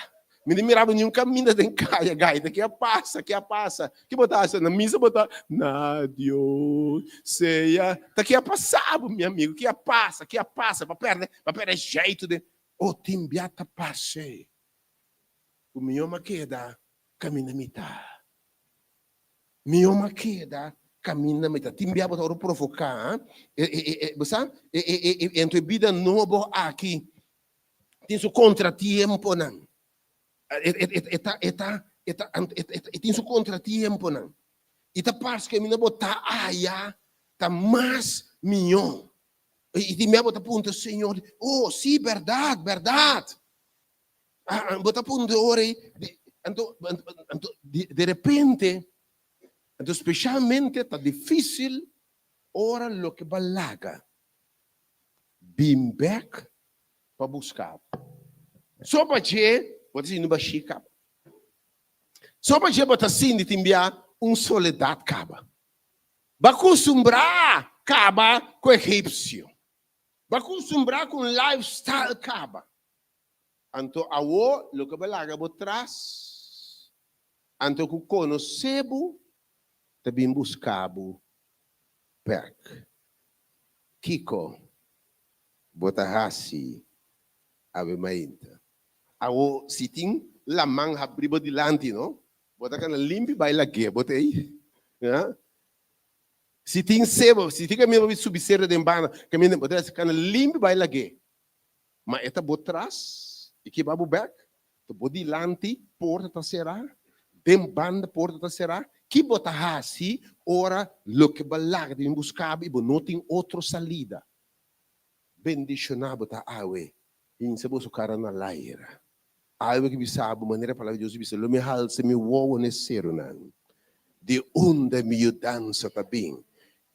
Mi di mira bo niun kaminda den kaya, gai, ta ki a pasa? Ki a pasa? Ki bo ta hasi? Na misa bo ta, Na Dios sea. Ta ki a pasa bo, mi amigo? Ki a pasa? Ki a pasa? Bo a perde, bo a perde jeitu den. Oh, tin bia ta pasa ku mi yoma keda kaminda mi ta. Mi oma keda kaminda mi ta. Tin bia bo ta ora provoká, bo sa, ento e bida nobo aki tin su kontratiemponan. E ta, e ta, e ta, e tin su kontratiemponan. I ta parse kaminda bo ta aya ta mas mihó. I tin bia bo ta puntra Señor, oh, sí, bèrdat, bèrdat. Bo ta puntra ora ei, anto, anto di, de repente, anto specialmente ta difícil ora loke bo a laga bin bek pa buska bo. So pa dje bo ta sinti un bashí kaba. So pa dje bo ta sinti tin bia un soledat kaba. Bo a kustumbrá kaba ku egipsio. Bo a kustumbrá ku un lifestyle kaba. Anto awo loke bo laga bo tras, anto ku konosé bo ta bin buska bo bèk. Kiko bo ta hasi awe mainta? Awo si tin laman habri bo dilanti no, bo ta kana limpi bai lag'é bo ta ei. Si tin sebo, si tin kaminda bo bin subi sero den banda, kaminda bo ta kana limpi bai lag'é. Ma e ta bo tras i kiba bo bek, ta bo dilanti, porta ta será, den banda porta ta será. Ki bo ta hasi ora loke bo a laga ta bin buska bo i bo no tin otro salida? Bendishoná bo ta awe, hinsa boso kara na laira. Awe ki bisa bo manera palabra di Dios ta bisa, Lo mi halsa mi wowo na e serunan, di unda mi yudansa ta bin.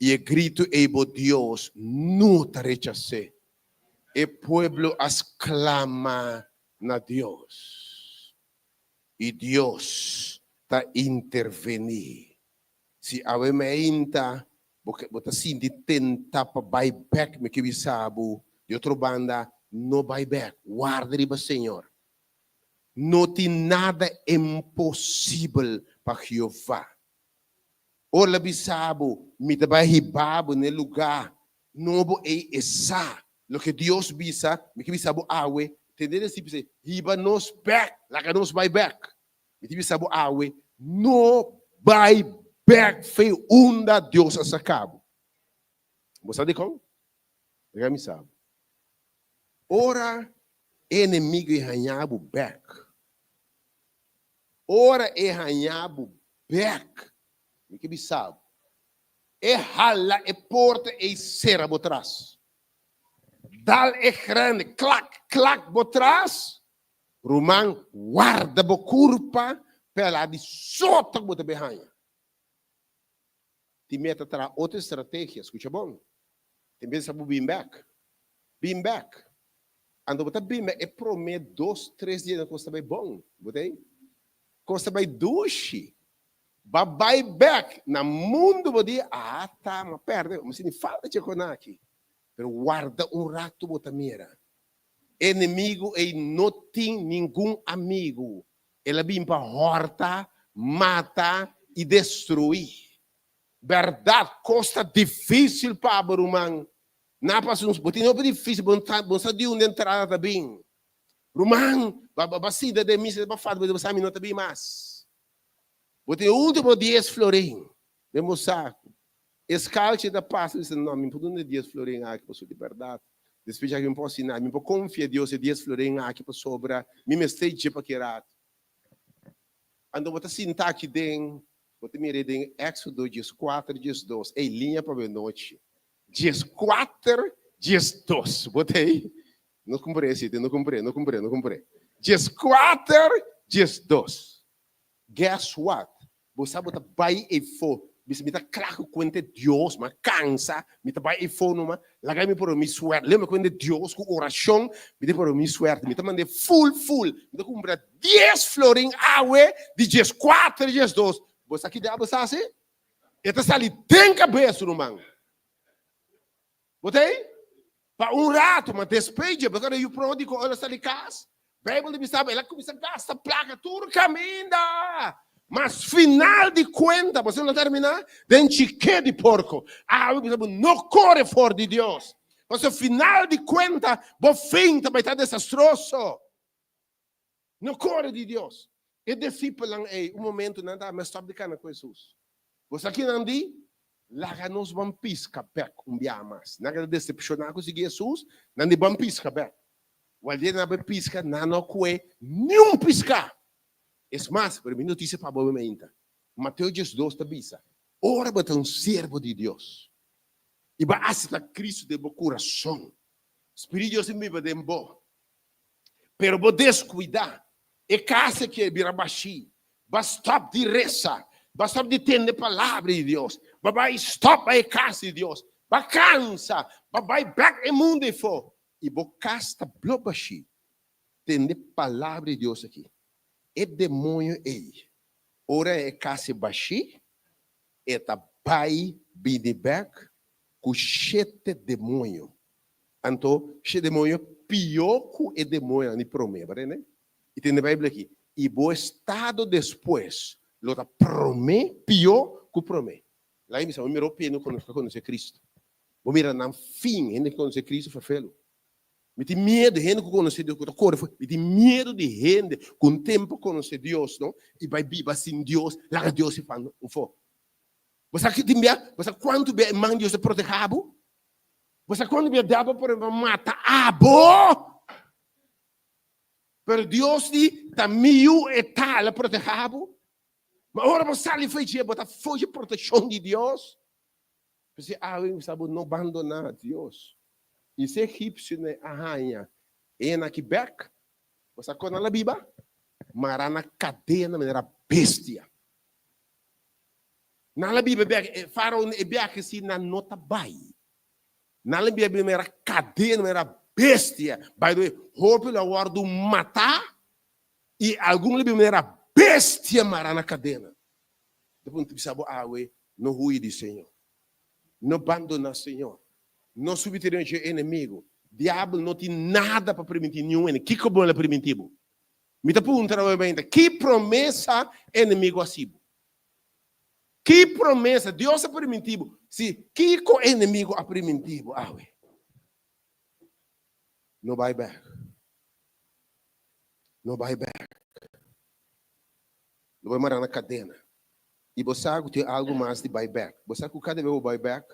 I e gritu ei bo Dios no ta rechas'é. E pueblo a sklama na Dios, i Dios ta intervení. Si awe meinta bo ke bo ta sinti tentá pa bai bèk, mi ke bisa bo, di otro banda, no bai bèk, warda riba Señor. No tin nada imposibel pa Jehová. Ora el a bisa bo, Mi ta bai hiba bo na e lugá nobo ei, e sa loke Dios bisa, mi ke bisa bo awe, tende den si bisa, hiba nos bèk, laga nos bai bèk. Mi ta bisa bo awe, no bai bèk fe unda Dios a saka bo. Bo sa dikon? Laga mi sa bo. Ora e enemigu e haña bo bèk, ora e haña bo bèk, mi ke bisa bo, e hala e porta ei sera bo tras. Dal e grande klak, klak bo tras, Ruman, warda bo kurpa pela di sota ku bo ta bin haña. Tin meta traha otro estrategia, skucha bon. Tin bes sa bo bin bèk. Bin bèk. Anto bo ta bimba e promé dos, tres dianan kos ta bai bon. Bo ta ei? Kos ta bai dushi. Ba bai bèk na mundu bo di, Ata, m'a pèrdè, mi sinti falta dje kona aki. Pero warda un ratu bo ta mira. Enemigu ei no tin ningun amigu. El a bin pa hòrta, mata i destruí. Bèrdat, kos ta difísil pa bo, ruman. Na pasa un, bo tin hopi difísil, bo ta, bo sa di unda entrada ta bin. Ruman, ba, ba, ba sinta den misa, ba fada, bo sa mi no ta bin mas. Bo tin último dies florin den bo saku. E skalchi ta pasa, bisa, no, mi por duna e dies florin aki pasobra di bèrdat, despues aki mi por hasi nada, mi por konfia Dios e dies florin aki pasobra mi mester dje pa ki ratu. Anto bo ta sinta aki den, bo ta mira den Éxodo dieskuater, diesdos, ey, liña pa benochi. Dieskuater, diesdos. Bo ta ei? No kumpré si, no kumpré, no kumpré, no kumpré. Dieskuater, diesdos. Guess what? Bo sa bo ta bai eifó. Bisa mi ta kla ku kuente Dios, m'a kansa, mi ta bai eifó numa, laga mi pone mi suerte. Lembra kuente Dios ku orashon, mi ta pone mi suerte. Mi ta mand'é full full. Mi ta kumpra dies florin awe di dieskuater, diesdos. Bo sa ki diabel sa hasi? E ta sali den kabes, ruman. Bo ta ei? Pa un ratu, ma despues dje, bo yu pródigo ora sali kas, Beibel ta bisa bo, el a kuminsá gasta plaka tur kaminda. Mas final di kuenta, bo sa no terminá den chiké di porko. Awe bisa bo, no kore for di Dios. Pasobra final di kuenta, bo fin ta bai ta desastroso. No kore di Dios. E disipelnan ei, un momentu nan ta stòp di kana ku Hesus. Bo sa ki nan di? Laga nos ban piska bèk un biaha mas. Nan keda desepshoná ku sigui Hesus, nan di ban piska bèk. Wèl dia nan a bai piska, nan no kue niun piská. Es mas, pero mi notisia pa bo awe mainta. Mateo diesdos ta bisa, Ora bo ta un siervo di Dios i bo a aseptá Kristu den bo kurason, Spiritu di Dios ta biba den bo. Pero bo descuida, e cas aki a bira bashi. Bo a stop di reza, bo a stop di tende palabra di Dios, bo a bai stop bai e cas di Dios, bo a cansa, bo a bai bek e mundo efo y bo cas ta blo bashi. Tende palabra di Dios aki. E demoño ey, ora e cas e bashi, e ta bai bini bek cu shete demoño. Anto, shi demoño pió ku e demoñonan di promé, bo tende? I tende Beibel aki, I bo estado despues lo ta promé pió ku promé. Laga mi bisa, bo mira hopi hende ku ta konosé Kristu. Bo mira nan fin, hende ku konosé Kristu ferfelu. Mi tin miedu hende ku konosé Dios ku ta kore for. Mi tin miedu di hende ku un tempu konosé Dios, no, i bai biba sin Dios, laga Dios e fan un fo. Bo sa ki tin bia? Bo sa kuantu bia e man Dios ta protehá bo? Bo sa kuantu bia diabel por mata abo? Pero Dios di, ta mi yu e ta, el a protehá bo. Ma ora bo sali fo'i dje, bo ta fo'i dje protekshon di Dios. P'esei awe mi sa bo no bandoná Dios. I si egipsionan a haña e aki bèk, bo sa kon nan a biba? Mará na kadena manera bestia. Nan la biba bek, e faraon e biaha si nan no ta bai. Nan la biba manera kadena, manera bestia. By the way, hopi lo a wòrdu matá i algun lo biba manera bestia mará na kadena. Ta puntra bisa bo awe, no hui di Señor. No bandoná Señor. No subi tereno dje enemigu. Diabel no tin nada pa primintí niun hende. Kiko bo el a primintí bo? Mi ta puntra awe mainta, ki promesa enemigu a hasi bo? Ki promesa Dios a primintí bo? Si, kiko enemigu a primintí bo awe? No bai bek. No bai bek. Lo bai mara na kadena. I bo sa ku tin algu mas di bai bek. Bo sa ku kada bes bo bai bek,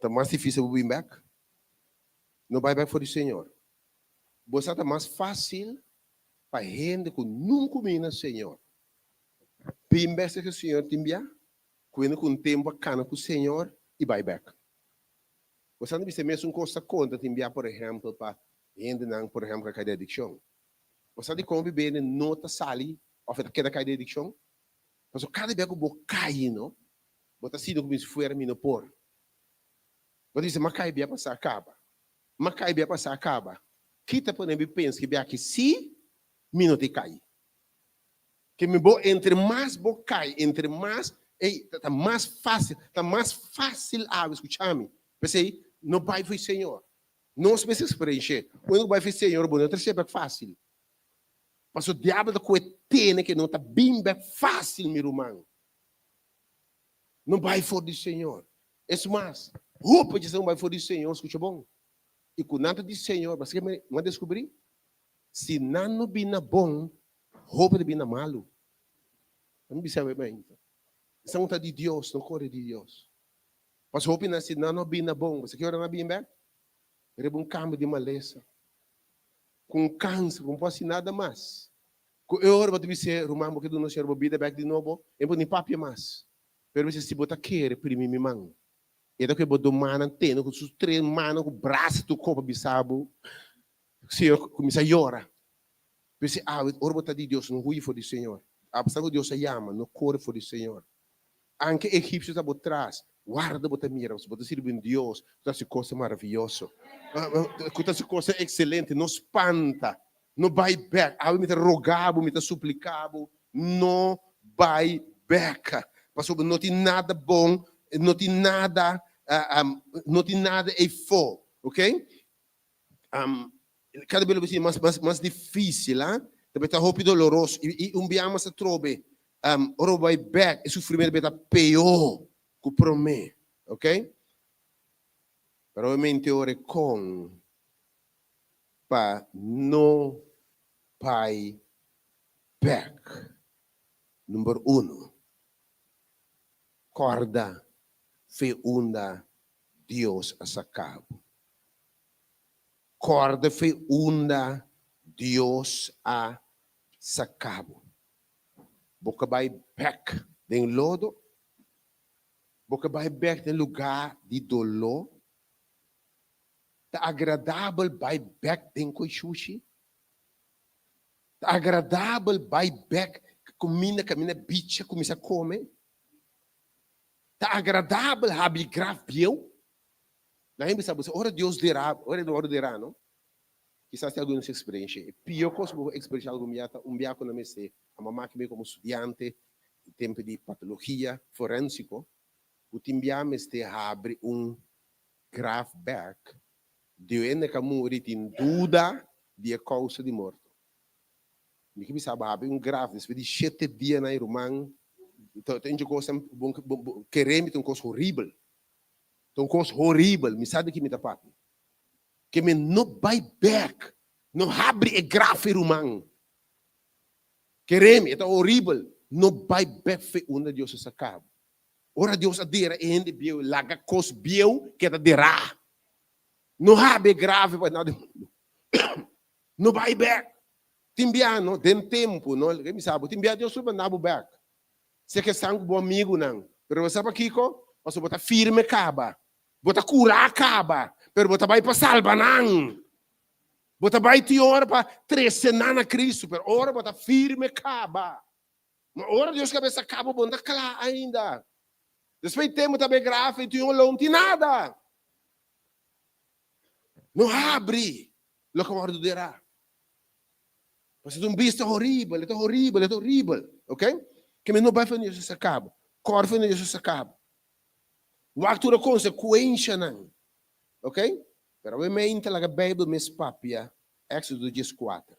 ta mas difísil bo bin bek? No bai bek for di Señor. Bo sa ta mas fásil pa hende ku nunka bini na Señor bin bek serka Señor tin bia ku hende ku un tempu a kana ku Señor i bai bek. Bo sa ta bisa e mesun kos ta konta tin bia por ehèmpel pa hendenan por ehèmpel ku a kai den adikshon. Bo sa dikon hopi bende no ta sali òf e ta keda kai den adikshon? Pasobra kada bia ku bo kai no, bo ta sinti ku mi fuera mi no por. Bo ta bisa, m'a kai bia pasá kaba. M'a kai bia pasá kaba. Ki ta pone mi pensa ki biaha ki si mi no tin kai? Ke mi bo entre mas bo kai, entre mas, ey, ta mas fácil, ta mas fácil awe, skucha mi. P'esei, no bai fo'i Señor. Nos mester eksperensh'é. Unda ku bai fo'i Señor, bo no ta risibi bèk fácil. Pasobra diabel ta kohe tene ke no ta bin bèk fácil, mi ruman. No bai for di Señor. Es mas, hopi dje esnan ku bai for di Señor, skucha bon, i ku nan ta di Señor, paske mi a deskubrí, si nan no bin na bon, hopi ta bin na malu. Mi bisa bo ainda, esnan ku ta di Dios, no kore di Dios. Pasobra hopi nan, si nan no bin na bon, paske ki ora nan a bin bèk? Riba un kambio di malesa, ku un kanser, ku no por hasi nada mas. Ku e ora bo ta bis'é, Ruman, bo ke duna Señor bo bida bèk di nobo? E no por ni papia mas. Pero bis'é, Si bo ta kere, primi mi man. E ta ku e bo do mannan tene ku su tres mannan ku brasa tur kopa bisa bo. Señor kuminsá yora. Bis'é, Awe, ora bo ta di Dios, no huyi for di Señor. Apesar ku Dios a yama, no kore for di Señor. Anke egipcio ta bo tras, warda bo ta mira, pasobra bo ta sirbi un Dios ku ta hasi kosnan maravioso, ku ta hasi kosnan ekselente. No spanta, no bai bèk. Awe mi ta roga bo, mi ta suplika bo, no bai bèk, pasobra no tin nada bon, no tin nada, no tin nada eifó, ok. Kada bes lo bisa mas mas mas difícil, ah. Ta ta hopi doloroso i un bia mas atrobe ora bo bai bek e sufrimentu ta peor ku promé, ok. Pero obviamente ora e kon pa no bai bek, number uno, kòrda fe unda Dios a saka bo. Kòrda fe unda Dios a saka bo. Bo ka bai bèk den lodo, bo ka bai bèk den lugá di doló. Ta agradabel bai bèk den koi shushi? Ta agradabel bai bèk kuminda kaminda bicha kuminsá kome? Ta agradabel habri graf bieu? Nan a bisa bo, ora Dios dera, ora e wòrdu derá, no? Kisas tin algun di nos eksperensha. E pió kos ku bo por eksperensha algun bia ta un bia ku nan mester a mamá ki mi komo studiante di tempu di patologia forensiko, ku tin bia mester habri un graf bèk di un hende ku a muri tin duda di e kousa di morto. Mi ke bisa bo habri un graf despues di shete dia nan e ruman ta un kos bo kere mi ta un kos horibel. Ta un kos horibel, mi sa di ki mi ta papia. Ke mi no bai bek, no habri e graf e ruman. Kere mi, e ta horibel, no bai bek fe unda Dios a saka bo. Ora Dios a dera e hende bieu, laga kos bieu keda derá. No habri e graf pa nada di mundu. No bai bek. Tin bia no, den tempu no, ke mi sa bo, tin bia Dios lo manda bo bek. Si ke estan ku bo amigunan. Pero bo sa pakiko? Pasobra bo ta firme kaba. Bo ta kurá kaba. Pero bo ta bai pa salba nan. Bo ta bai tin ora pa trese nan na Kristu. Pero ora bo ta firme kaba. Ma ora Dios kabesa kaba bo no ta kla ainda. Despues di tempu ta bai graf i tin un lo no tin nada. No habri loke wòrdu derá. Pasobra ta un bista horibel, e ta horibel, e ta horibel, ok? Ke mi no bai for Dios a saka bo, kòrda for Dios a saka bo. Wak tur e konsekuenshanan, ok? Pero awe mei ta laga Beibel mes papia, Éksodo dieskuater,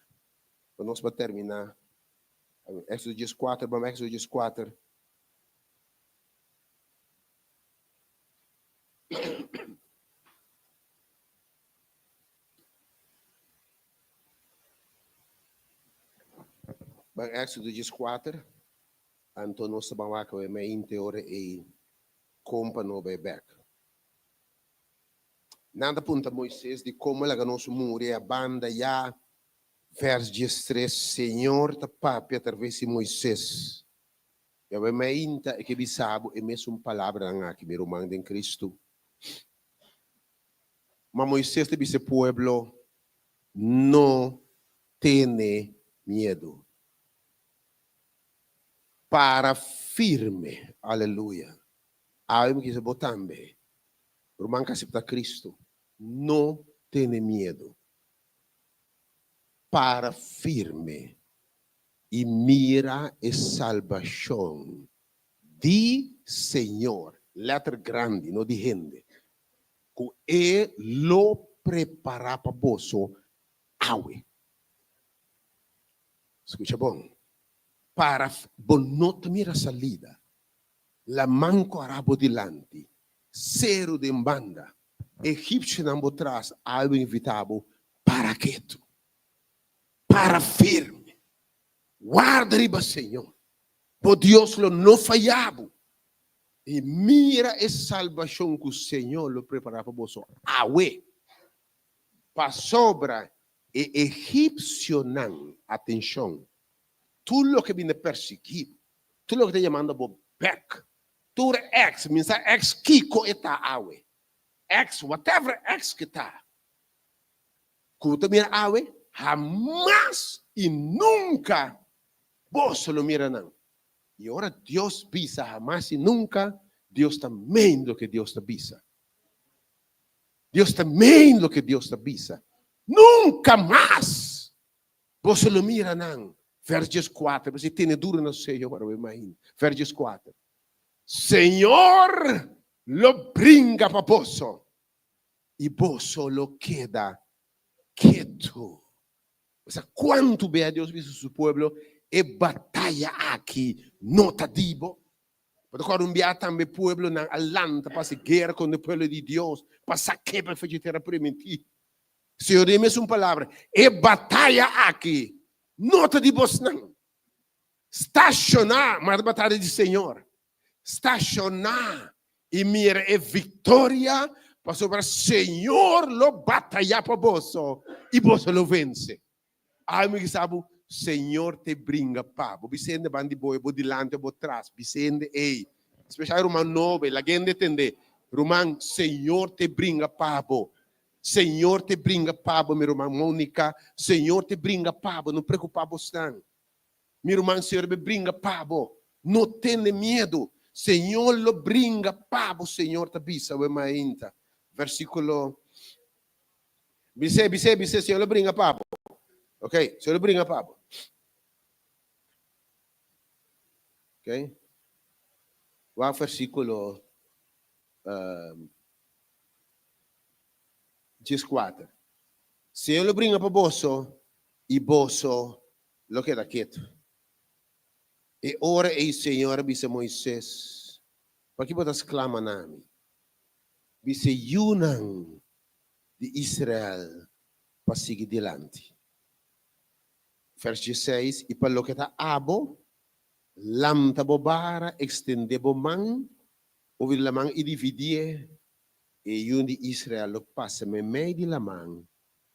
pa nos por terminá. Éksodo dieskuater, bam Éksodo dieskuater. Ban Éxodo dieskuater, anto nos ta ban wak awe meinte ora ei kon pa no bai bèk. Nan ta puntra Moises di komo laga nos muri a banda ya. Vers diestres, Señor ta papia atraves di Moises. I awe meinta e ke bisa bo e mesun palabranan aki, mi ruman den Kristu. Ma Moises ta bisa e pueblo, No tene miedu. Para firme. Aleluya. Awe mi kisa bo tambe. Ruman ku asepta Kristu, no tene miedu. Para firme i mira e salbashon di Señor, lèter grandi, no di hende, ku E lo prepará pa boso awe. Skucha bon, para bo no ta mira salida, laman kòrá bo dilanti, seru den banda, egipsionan bo tras, awe invitá bo, para ketu, para firme, warda riba Señor, bo Dios lo no fayá bo. I mira e salbashon ku Señor lo prepará pa boso awe. Pasobra e egipsionan, atenshon, tur loke bini persiguí bo, tur loke ta yamando bo bèk, tur ex, mi sa ex kiko e ta awe, ex whatever ex ke ta, ku bo ta mira awe, hamas i nunka boso lo mira nan. I ora Dios bisa hamas i nunka, Dios ta meen loke Dios ta bisa. Dios ta meen loke Dios ta bisa. Nunka mas boso lo mira nan. Vers dieskuater, Bo tene duru na Señor, bo imahin. Vers dieskuater, Señor lo bringa pa boso, i boso lo keda ketu. Bo sa kuantu bia Dios bisa su pueblo, E bataya aki no ta di bo. Bo ta kòrda un bia tambe pueblonan a lanta pa hasi guera kontra e pueblo di Dios, pa sak'é pa e fecha tera primintí. Señor di e mesun palabra, E bataya aki no ta di bosnan. Stashoná, ma ta bataya di Señor. Stashoná i mira e viktoria, pasobra Señor lo batayá pa boso i boso lo vense. Ai mi sa bo, Señor te bringa pa bo. Bisende ban di bo, bo dilanti o bo tras. Bisende ei. Spesial ruman nobo, laga hende tende. Ruman, Señor te bringa pa bo. Señor te bringa pa bo, mi ruman Monica. Señor te bringa pa bo. No preocupa bosnan. Mi ruman, Señor be bringa pa bo. No tene miedu. Señor lo bringa pa bo, Señor ta bisa we mainta. Versiculo Bis'é, bis'é, bis'é, Señor lo bringa pa bo. Ok, Señor lo bringa pa bo. Ok. Wak versíkulo um, 14. Señor lo bringa pa boso i boso lo keda ketu. E ora ei Señor a bisa Moisés, Pakiko bo ta sklama na mi? Bisa e yunan di Israel pa sigui dilanti. Vers dieseis, I pa loke ta abo, lamta bo bara, ekstendé bo man over di laman i dividié, e yun di Israel lo pasa meimei di laman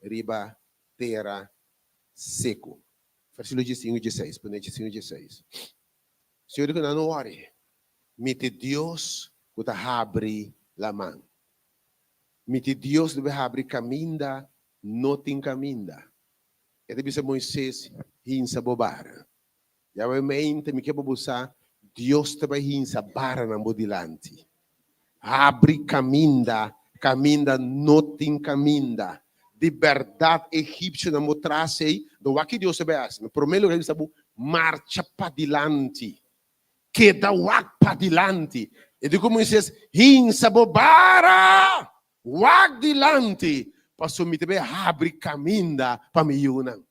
riba tera seku. Versíkulo diesinku i dieseis, pone diesinku i dieseis. Señor di ku nan no wòri, mi ta e Dios ku ta habri laman. Mi ta e Dios ku ta habri kaminda no tin kaminda. E ta bisa Moises, Hinsa bo bara. Yawé mente mi ke pa bo sa, Dios ta bai hinsa baranan bo dilanti. Habri kaminda, kaminda no tin kaminda. Di bèrdat egipsionan bo tras ei, no wak ki Dios ta bai hasi. Na promé lugar e bisa bo, marcha padilanti. Keda wak padilanti. E di ku Moises, Hinsa bo bara! Wak dilanti, pasobra mi ta bai habri kaminda pa mi yunan.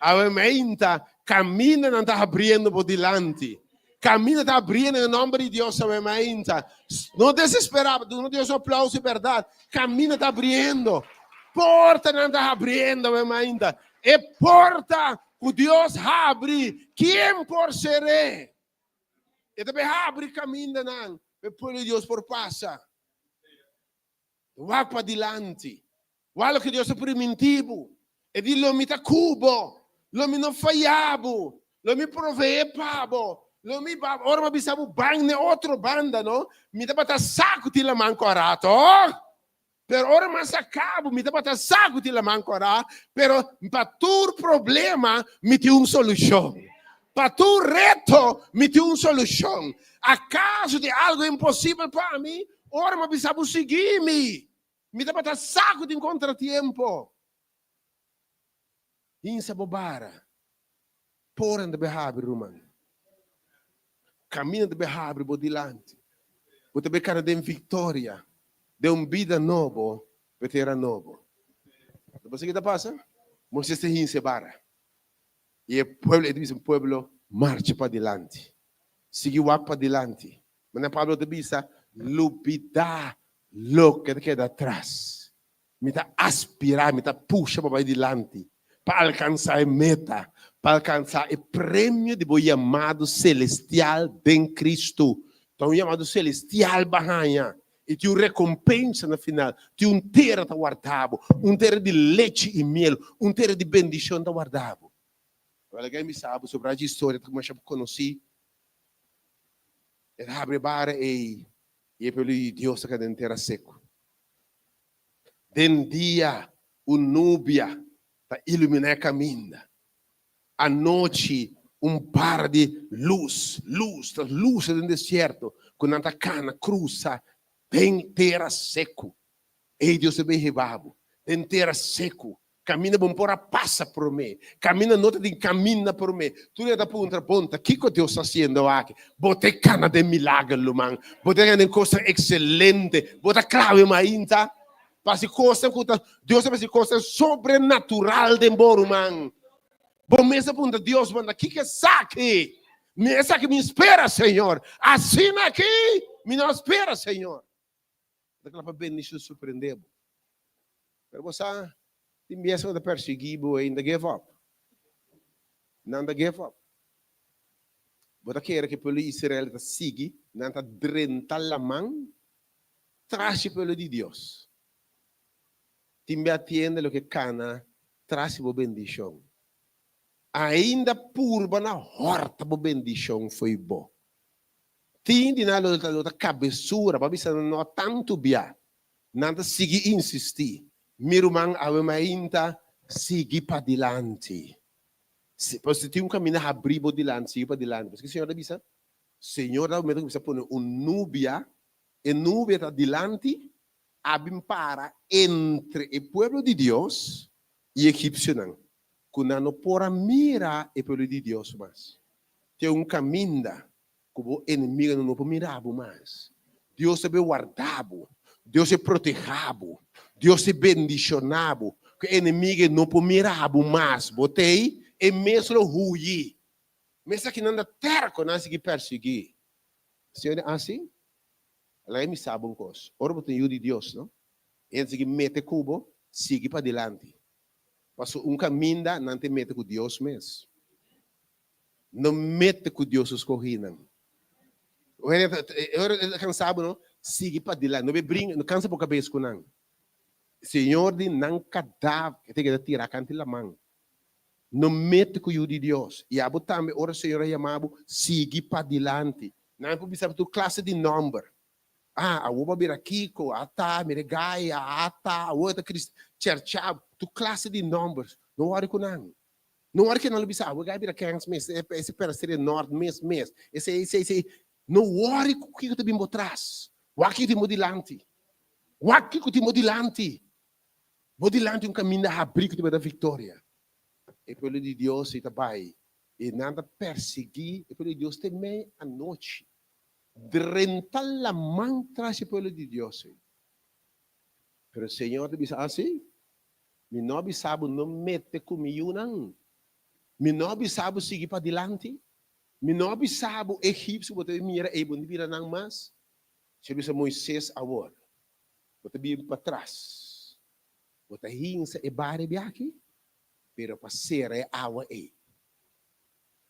Awe meinta, kamindanan ta habriendo bo dilanti. Kaminda ta habriendo den nomber di Dios awe meinta. No desesperá, duna Dios un aplauso di bèrdat. Kaminda ta habriendo. Portanan ta habriendo awe meinta. E porta ku Dios habri, ken por ser'é? E ta bai habri kamindanan pa e pueblo di Dios por pasa. Wak padilanti. Wak loke Dios a primintí bo. E di, Lo mi ta ku bo. Lo mi no fayá bo. Lo mi proveé pa bo. Lo mi ba. Ora mi a bisa bo ban n'e otro banda, no? Mi tabata sa ku tin laman kòrá, tòg? Pero ora mi a saka bo, mi tabata sa ku tin laman kòrá, pero pa tur problema mi tin un solushon. Pa tur reto mi tin un solushon. Akaso tin algu imposibel pa mi? Ora mi a bisa bo sigui mi, mi tabata sa ku tin kontratiempo. Hinsa bo bara. Poran ta be habri, ruman. Camino ta be habri bo dilanti. Bo ta be cana den victoria, den un bida nobo, pe tera nobo. Bo sa ki ta pasa? Moises ta hinsa e bara. I e pueblo, e ta bisa pueblo, marcha padilanti. Sigui wak padilanti. Manera Pablo ta bisa, lubida loke ta keda atras. Mi ta aspirá, mi ta pusha pa bai dilanti, pa alkansá e meta, pa alkansá e premio di bo yamado selestial den Kristu. Ta un yamado selestial bo a haña, i tin un rekompensa na final. Tin un tera ta warda bo, un tera di lechi i miel, un tera di bendishon ta warda bo. Awor laga mi bisa bo sobra dje historia ta kuminsha konosí. E ta habri e bara ei, i e pueblo di Dios ta keda den tera seku. Den dia un nubia ta iluminá e kaminda. Anochi un par di lus, lus ta lusa den desierto ku nan ta kana krusa den tera seku. Ei Dios ta bin hiba bo den tera seku Kaminda bo por a pasa promé. Kaminda no ta tin kaminda promé. Tur hende ta puntra, Bon, ta kiko Dios ta hasiendo aki? Bo ta e kana den milager, ruman. Bo ta e kana den kosnan ekselente. Bo ta klawe mainta pa hasi kosnan ku ta, Dios ta hasi kosnan sobrenatural den bo, ruman. Bo mes ta puntra Dios, Bon, ta kiko esaki? Mi esaki mi spera, Señor. Asina aki mi no a spera, Señor. Ta kla pa bendicion sorprende bo. Pero bo sa, tin bies nan ta persegui bo ei nan ta give up. Nan ta give up. Bo ta kere ku e pueblo di Israel ta sigui, nan ta drenta laman tras e pueblo di Dios. Tin bia tiende loke kana tras di bo bendicion. Ainda purba na horta bo bendicion fo'i bo. Tin di nan lo ta lo ta kabesura pa bisa nan no tantu bia. Nan ta sigui insistí. Mi ruman awe mainta sigui padilanti. Si pasobra si tin un kaminda habrí bo dilanti, sigui padilanti. Pasobra ke Señor ta bisa? Señor ta momento ku bisa pone un nubia, e nubia ta dilanti, a bin para entre e pueblo di Dios i egipsionan, ku nan no por a mira e pueblo di Dios mas. Tin un kaminda ku bo enemigonan no por mira bo mas. Dios ta bin warda bo, Dios ta proteha bo, Dios ta bendishoná bo, ku e enemigo no por mira bo mas. Bo ta ei, e mes lo huyi. Mes akinan ta terko, nan a sigui persiguí. Señor di, Ah, sí? Laga mi sa bo un kos, ora bo ta un yu di Dios, no? E hende sigui mete ku bo, sigui padilanti. Pasobra un kaminda nan ta mete ku Dios mes. No mete ku Dios su skohinan. Ora e ta kansa bo, no? Sigui padilanti. No be bringa, no kansa bo kabes ku nan. Señor di nan kadaver ta keda tira kanti laman. No mete ku yu di Dios. I abo tambe ora Señor a yama bo, sigui padilanti. Nan por bisa bo tur klase di nòmber. Ah, awor bo a bira kiko, ata, mira e gai, ata, awor e ta Crist, chercha, tur klase di nòmber. No wòri ku nan. No wòri ke nan lo bisa, awor e gai bira kèns mes, ese peraseria nòrt mes mes, ese, ese, ese. No wòri ku kiko ta bin bo tras. Wak kiko tin bo dilanti. Wak kiko tin bo dilanti. Bo dilanti un kaminda habrí ku ta bai da viktoria. E pueblo di Dios ei ta bai i nan ta persiguí e pueblo di Dios te mei anochi. Drenta laman tras e pueblo di Dios ei. Pero Señor ta bisa, Asi? Mi no a bisa bo no mete ku mi yunan? Mi no a bisa bo sigui padilanti? Mi no a bisa bo egipsio bo ta mira ei bo no bira nan mas? Señor bisa Moises, Awor, bo ta bin patras, bo ta hinsa e bare biaki, pero pa sera e awa ei.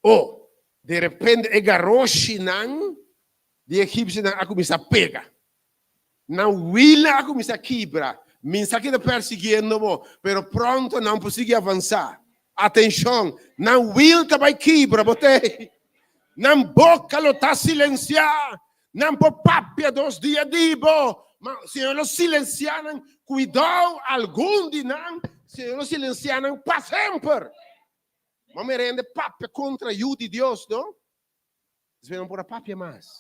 O, de repente e garoshinan di egipsionan a kuminsá pega. Nan wilnan a kuminsá kibra. Mi sa keda persiguiendo bo, pero pronto nan por sigui avansá. Atenshon, nan wil ta bai kibra, bo tei. Nan boka lo ta silensiá. Nan por papia dos dia di bo, ma Señor lo silensiá nan. Kuidou, algun di nan, Señor lo silensiá nan pa semper. Ma mi rende papia kontra yu di Dios, no? Despues nan por a papia mas.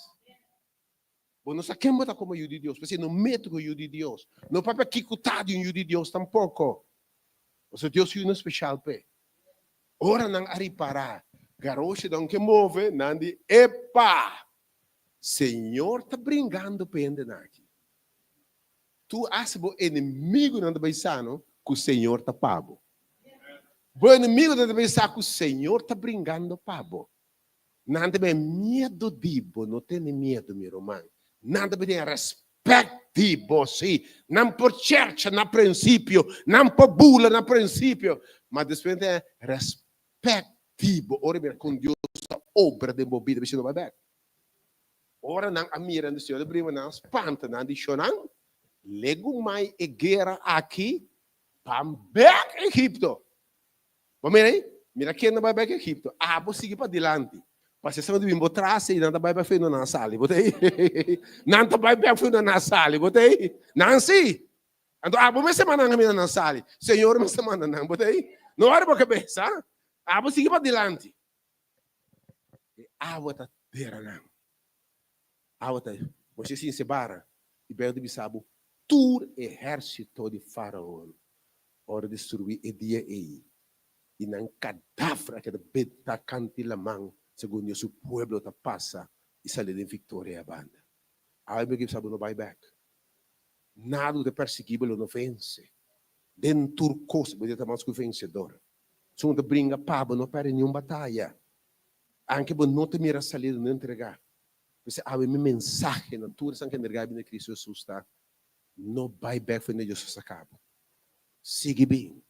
Bo no sa ken bo ta komo yu di Dios. P'esei no mete ku yu di Dios. No papia kiko ta di un yu di Dios tampoko. Pasobra Dios yu no speshal p'e. Ora nan a ripará garoshi don ke move, nan di, Epa! Señor ta bringando pa hendenan aki. Tur hasi bo enemigunan ta bai sa no ku Señor ta pa bo. Bo enemigunan ta bai sa ku Señor ta bringando pa bo. Nan ta bai miedu di bo, no tene miedu mi ruman. Nan ta bai tin rèspèt di bo, sí. Nan por chèrcha na prinsipio, nan por bula na prinsipio, ma despues nan tin rèspèt di bo ora mira kon Dios ta obra den bo bida, bisha no bai bèk. Ora nan a mira di Señor ta bringa, nan a spanta, nan di, Shonnan, legumai e guera aki ban bèk Egipto. Bo mira ei? Mira ken ta bai bèk Egipto. Abo sigui padilanti. Pasobra esnan di bin bo tras ei, nan ta bai bèk for nan a sali. Bo ta ei? Nan ta bai bèk for nan a sali. Bo ta ei? Nan si. Anto abo mester manda nan kaminda nan sali. Señor mester manda nan. Bo ta ei? No wòri bo kabesa. Abo sigui padilanti. E awa ta dera nan. Awa ta, Moisés sinse bara i Beibel ta bisa bo, tur ehérsito di Faraon ora destruí e dia ei, i nan kadaver a keda benta kanti laman segun Dios su pueblo ta pasa i sali den viktoria e banda. Awe mi ke bisa bo no bai bèk. Nada ku ta persiguí bo lo no vense. Den tur kos bo ta mas ku vensedor. Esun ku ta bringa pa bo no pèrdè niun bataya. Anke bo no ta mira salida, no entregá. P'esei awe mi mensahe na tur esnan ku a entregá bida na Cristo Jesus ta, No bai bèk for di Dios a saka bo. Sigui bin.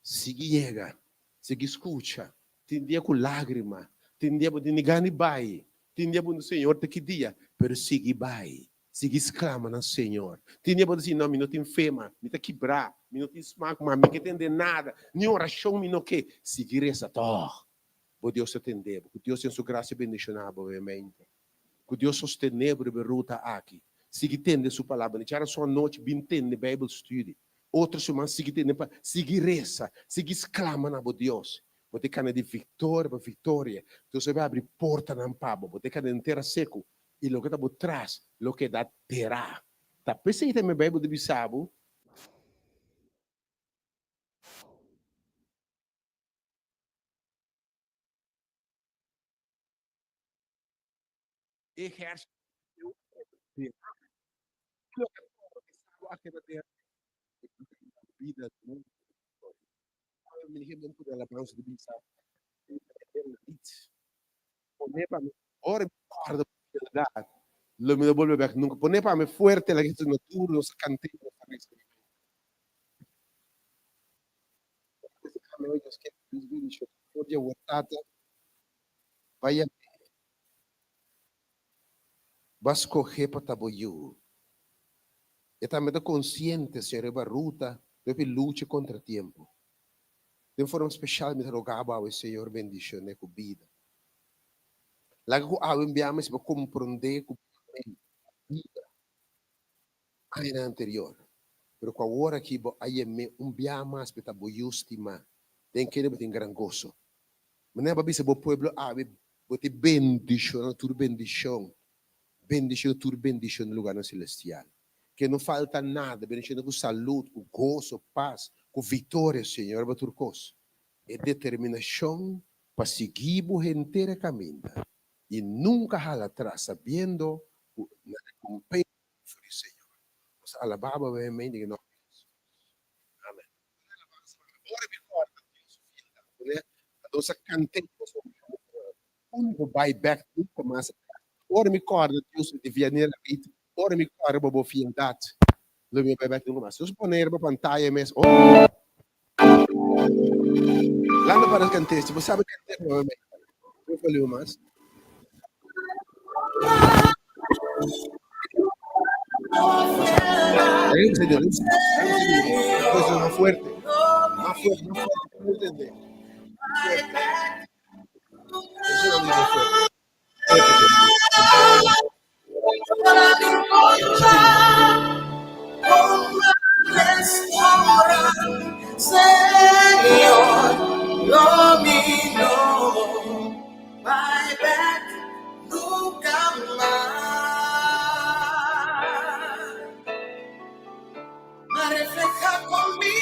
Sigui yega. Sigui skucha. Tin dia ku lágrima. Tin dia bo tin di gana di bai. Tin dia bo di Señor ta ki dia. Pero sigui bai. Sigui sklama na Señor. Tin dia bo ta si, no, mi no tin fe mas. Mi ta kibrá. Mi no tin smak mas. Mi no ke tende nada. Ni orashon mi no ke. Sigui resa tòg. Bo Dios ta tende bo. Ku Dios den su grasia bendishoná bo obviamente. Ku Dios sostené bo riba e ruta aki. Sigui tende su palabra. Djarason anochi bin tende Bijbel studie. Otro siman sigui tende pa sigui resa, sigui sklama na bo Dios. Bo ta kana di viktoria pa viktoria. Dios a bai abri portanan pa bo. Bo ta kana den tera seku i loke ta bo tras lo keda derá. Ta p'esei tambe Bijbel ta bisa bo. Ehérsito Bo a skohé pa ta bo yu. E tambe ta konsiente, Señor, riba ruta dor di lucha kontra tiempo. Den forma speshal mi ta roga bo awe, Señor, bendishoné ku bida. Laga ku awe un biaha mes bo komprondé ku bida añanan anterior, pero ku awor aki bo a yem'é un biaha mas pa e ta bo yu stimá, den kende bo tin gran goso. Manera bo a bisa bo pueblo awe, bo ta bendishoná tur bendishon, bendishoná tur bendishon den lugarnan selestial. Ke no falta nada, bendishoná ku salud, ku goso, pas, ku viktoria, Señor, riba tur kos. E determinashon pa sigui bo henter e kaminda i nunka hala atras, sabiendo ku na rekompensa for di Señor. Nos ta alabá bo awe, den e nòmber di Hesus. Amen. Nos a cant'é Ora mi bai bek nunca mas atras. Ora mi corda Dios mi devia nera rit. Ora mi corda bo bo fieldad. Lo mi bai bek nunca mas. Nos pone riba pantaya mes. Oh. Landa para cant'é. Si bo sabe cant'é, no volume mas. Más fuerte, más fuerte, más fuerte, no entender. Fuerte. Eso es muy fuerte. Señor, lo mi no bai bek nunca mas. Ma refleja con mi.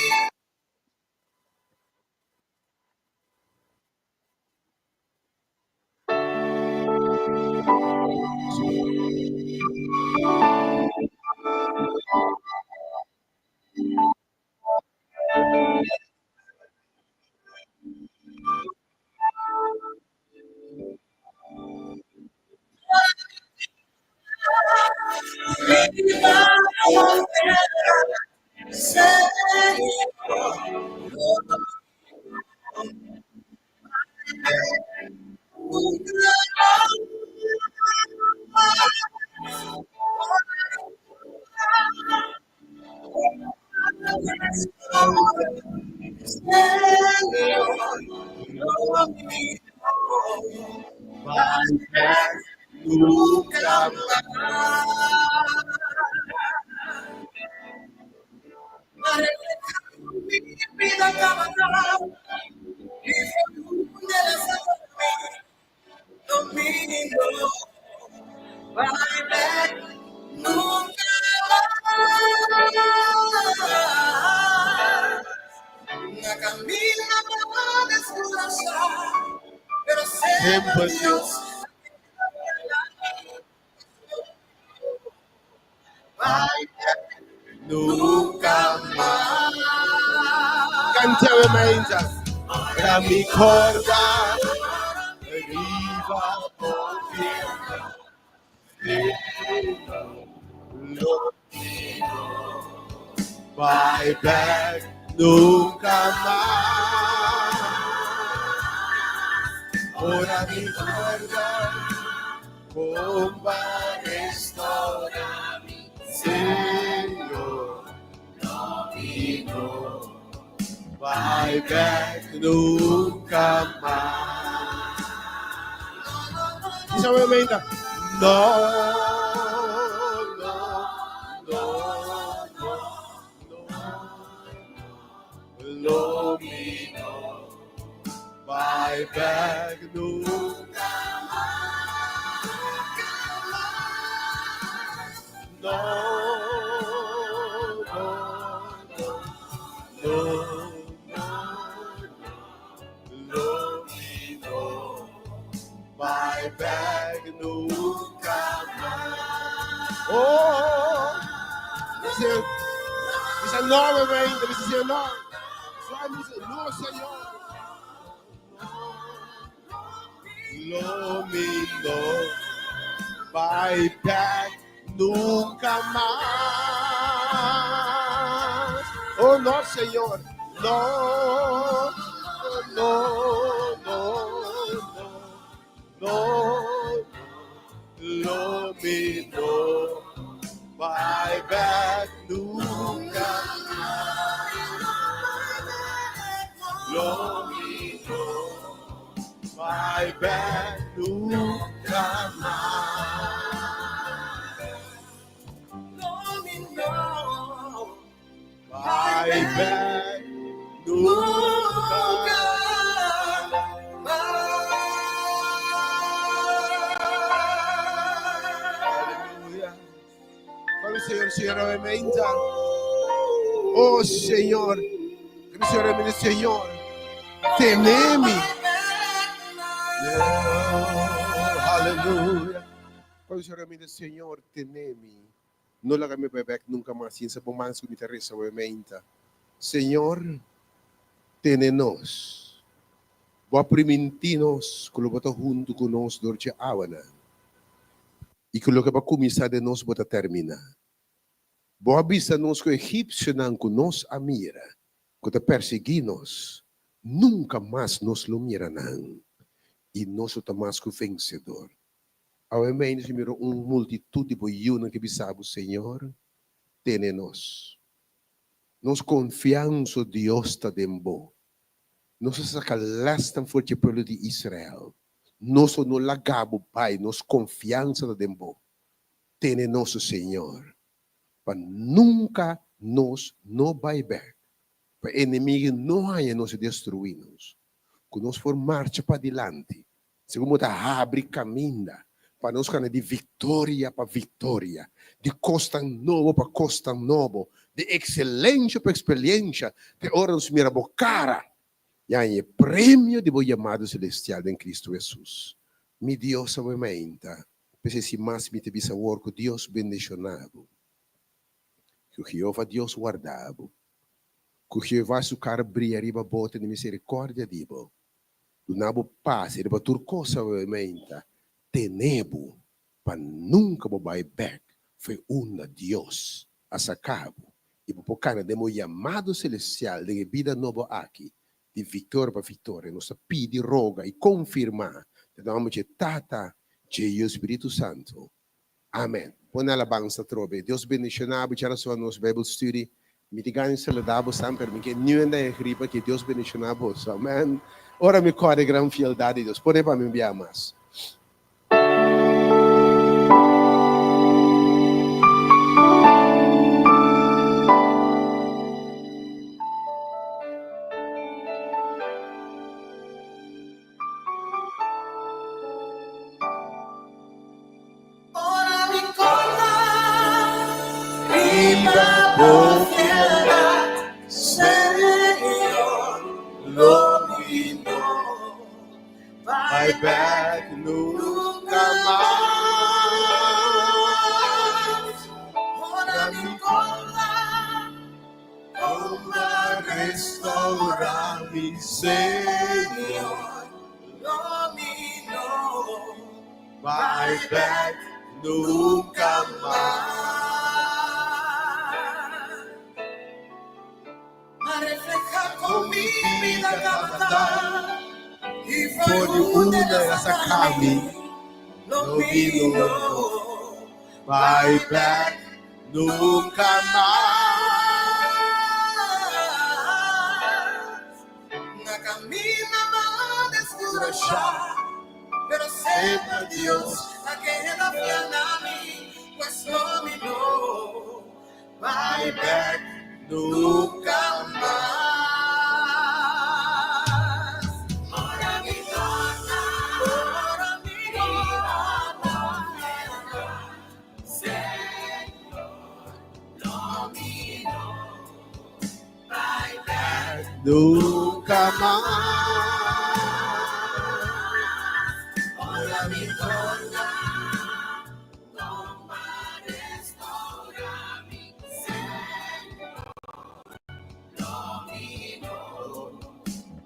Semper Dios. Nunca mas. Cantemos mainta. Ora mi corda riba confianza. Lo Bai bek nunca mas. Ora mi corda con B'a restaura mi Señor. No mi no bai bek nunca mas. Bisa momento. No, no, no, no, no. Lo mi no bai bek nunca No, no, no, no, no, lo mi no bai bek nunca mas. Oh, dice, dice no, bebé, dice no. Dice, no, Señor. Lo mi no bai bek nunca mas. Oh, no, Señor. No, no, no, no, no, lo mi no bai bek nunca Lo mi no bai bek nunca mas. Bai bek nunca Aleluya. Con Señor, Señor, obviamente. Oh Señor, Señor, Señor, tene mi. Yeah, aleluya. Con Señor, Señor, tene mi. No laga mi bai bek nunca mas sin sa bo man cu mi ta resa obviamente. Señor, tene nos. Bo a priminti nos cu lo bo ta hunto cu nos door dje awanan. Y cu loke bo a cuminsa den nos bo ta termina. Bo a bisa nos cu egipcionan cu nos a mira, cu ta persegui nos, nunca mas nos lo mira nan. Y nos lo ta mas cu vencedor. Awe mainta mira un multitud di bo yiunan ke bisa bo, Señor, tene nos. Nos confiansa, Dios, ta den bo. Nos a saca les tan for di pueblo di Israel. Nos no laga bo bai, nos confiansa ta den bo. Tene nos, Señor. Pa nunca nos no bai bek. Pa enemigo no haya nos destrui nos. Cu nos por marcha pa dilanti. Segun bo ta habri caminda pa nos cana di victoria pa victoria, di cosnan nobo pa cosnan nobo, di excelencia pa experiencia, te ora nos mira bo cara, y e premio di bo yamado celestial den Cristo Jesus. Mi Dios awe mainta, p'esey si mas mi ta bisa awor cu Dios bendiciona bo. Cu Jehova Dios warda bo. Cu Jehova su cara briya riba bo tene misericordia di bo. Duna bo paz riba tur cos awe mainta. Tene bo pa nunca bo bai bek. Fo'i unda Dios a saka bo i bo por kana den bo yamado selestial den e bida nobo aki di viktoria pa viktoria. Nos ta pidi, roga i konfirmá den nòmber dje Tata, dje Yu i Spiritu Santu. Amen. Pone alabansa atrobe. Dios bendiciona bo. Djarason nos Bijbel study. Mi tin gana di saluda bo san, pero mi ke niun den e griep aki. Dios bendiciona boso. Amen. Ora mi kòrda e gran fieldad di Dios. Pone pa mi un bia mas. Ora mi corda riba bo fieldat, Señor, lo mi no bai bek nunca mas. Ora mi corda con b'a restaura mi, Señor, lo mi no Bai bek nunca mas. A refleja con mi vida tabata y for di unda el a saca mi, lo mi no bai bek nunca mas. Na camina m'a descurasha, pero semper Dios a keda fiel na mi, pues lo mi no bai bek nunca mas. Ora mi torna, ora mi torna, Señor, lo mi no Nunca mas. Ora mi torna,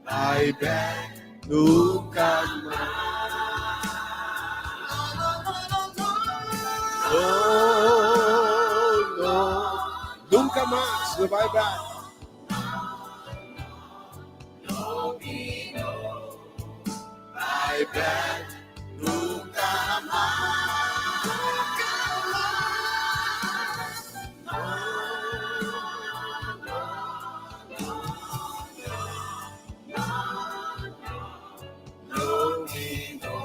Bai bek nunca mas. No, no, nunca mas, no bai bek. Bai bek nunca mas. No, mi no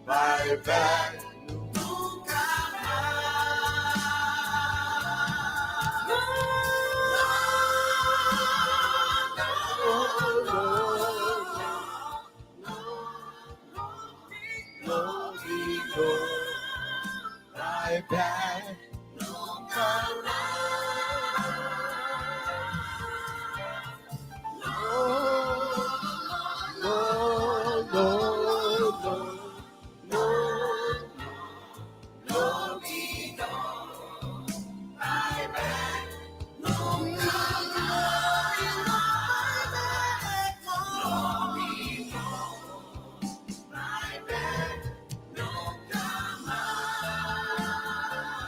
bai bek nunca mas. No, no, no, mi no bai bek nunca mas. No, no, no, no, no, no, mi no bai bek nunca mas. No, mi no bai bek nunca mas.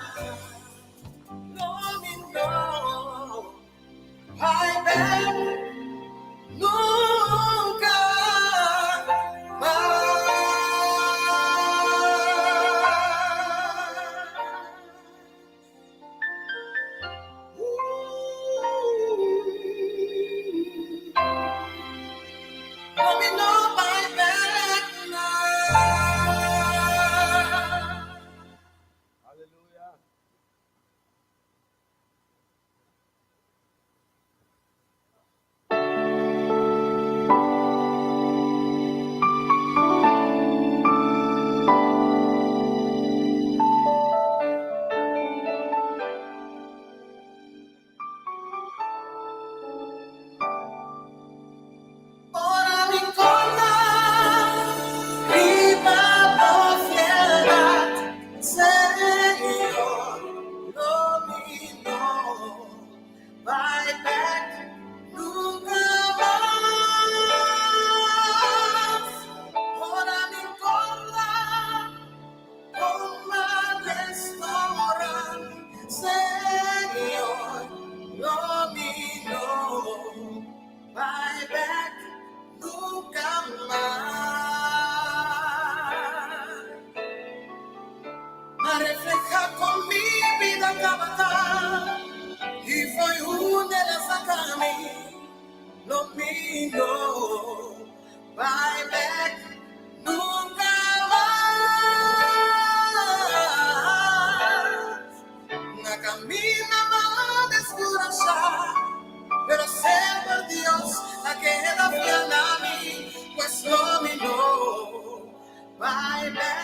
mi no bai bèk nunka mas. Na kaminda m'a deskurashá, pero semper Dios a keda fiel na mi, pues lo mi no bai bèk.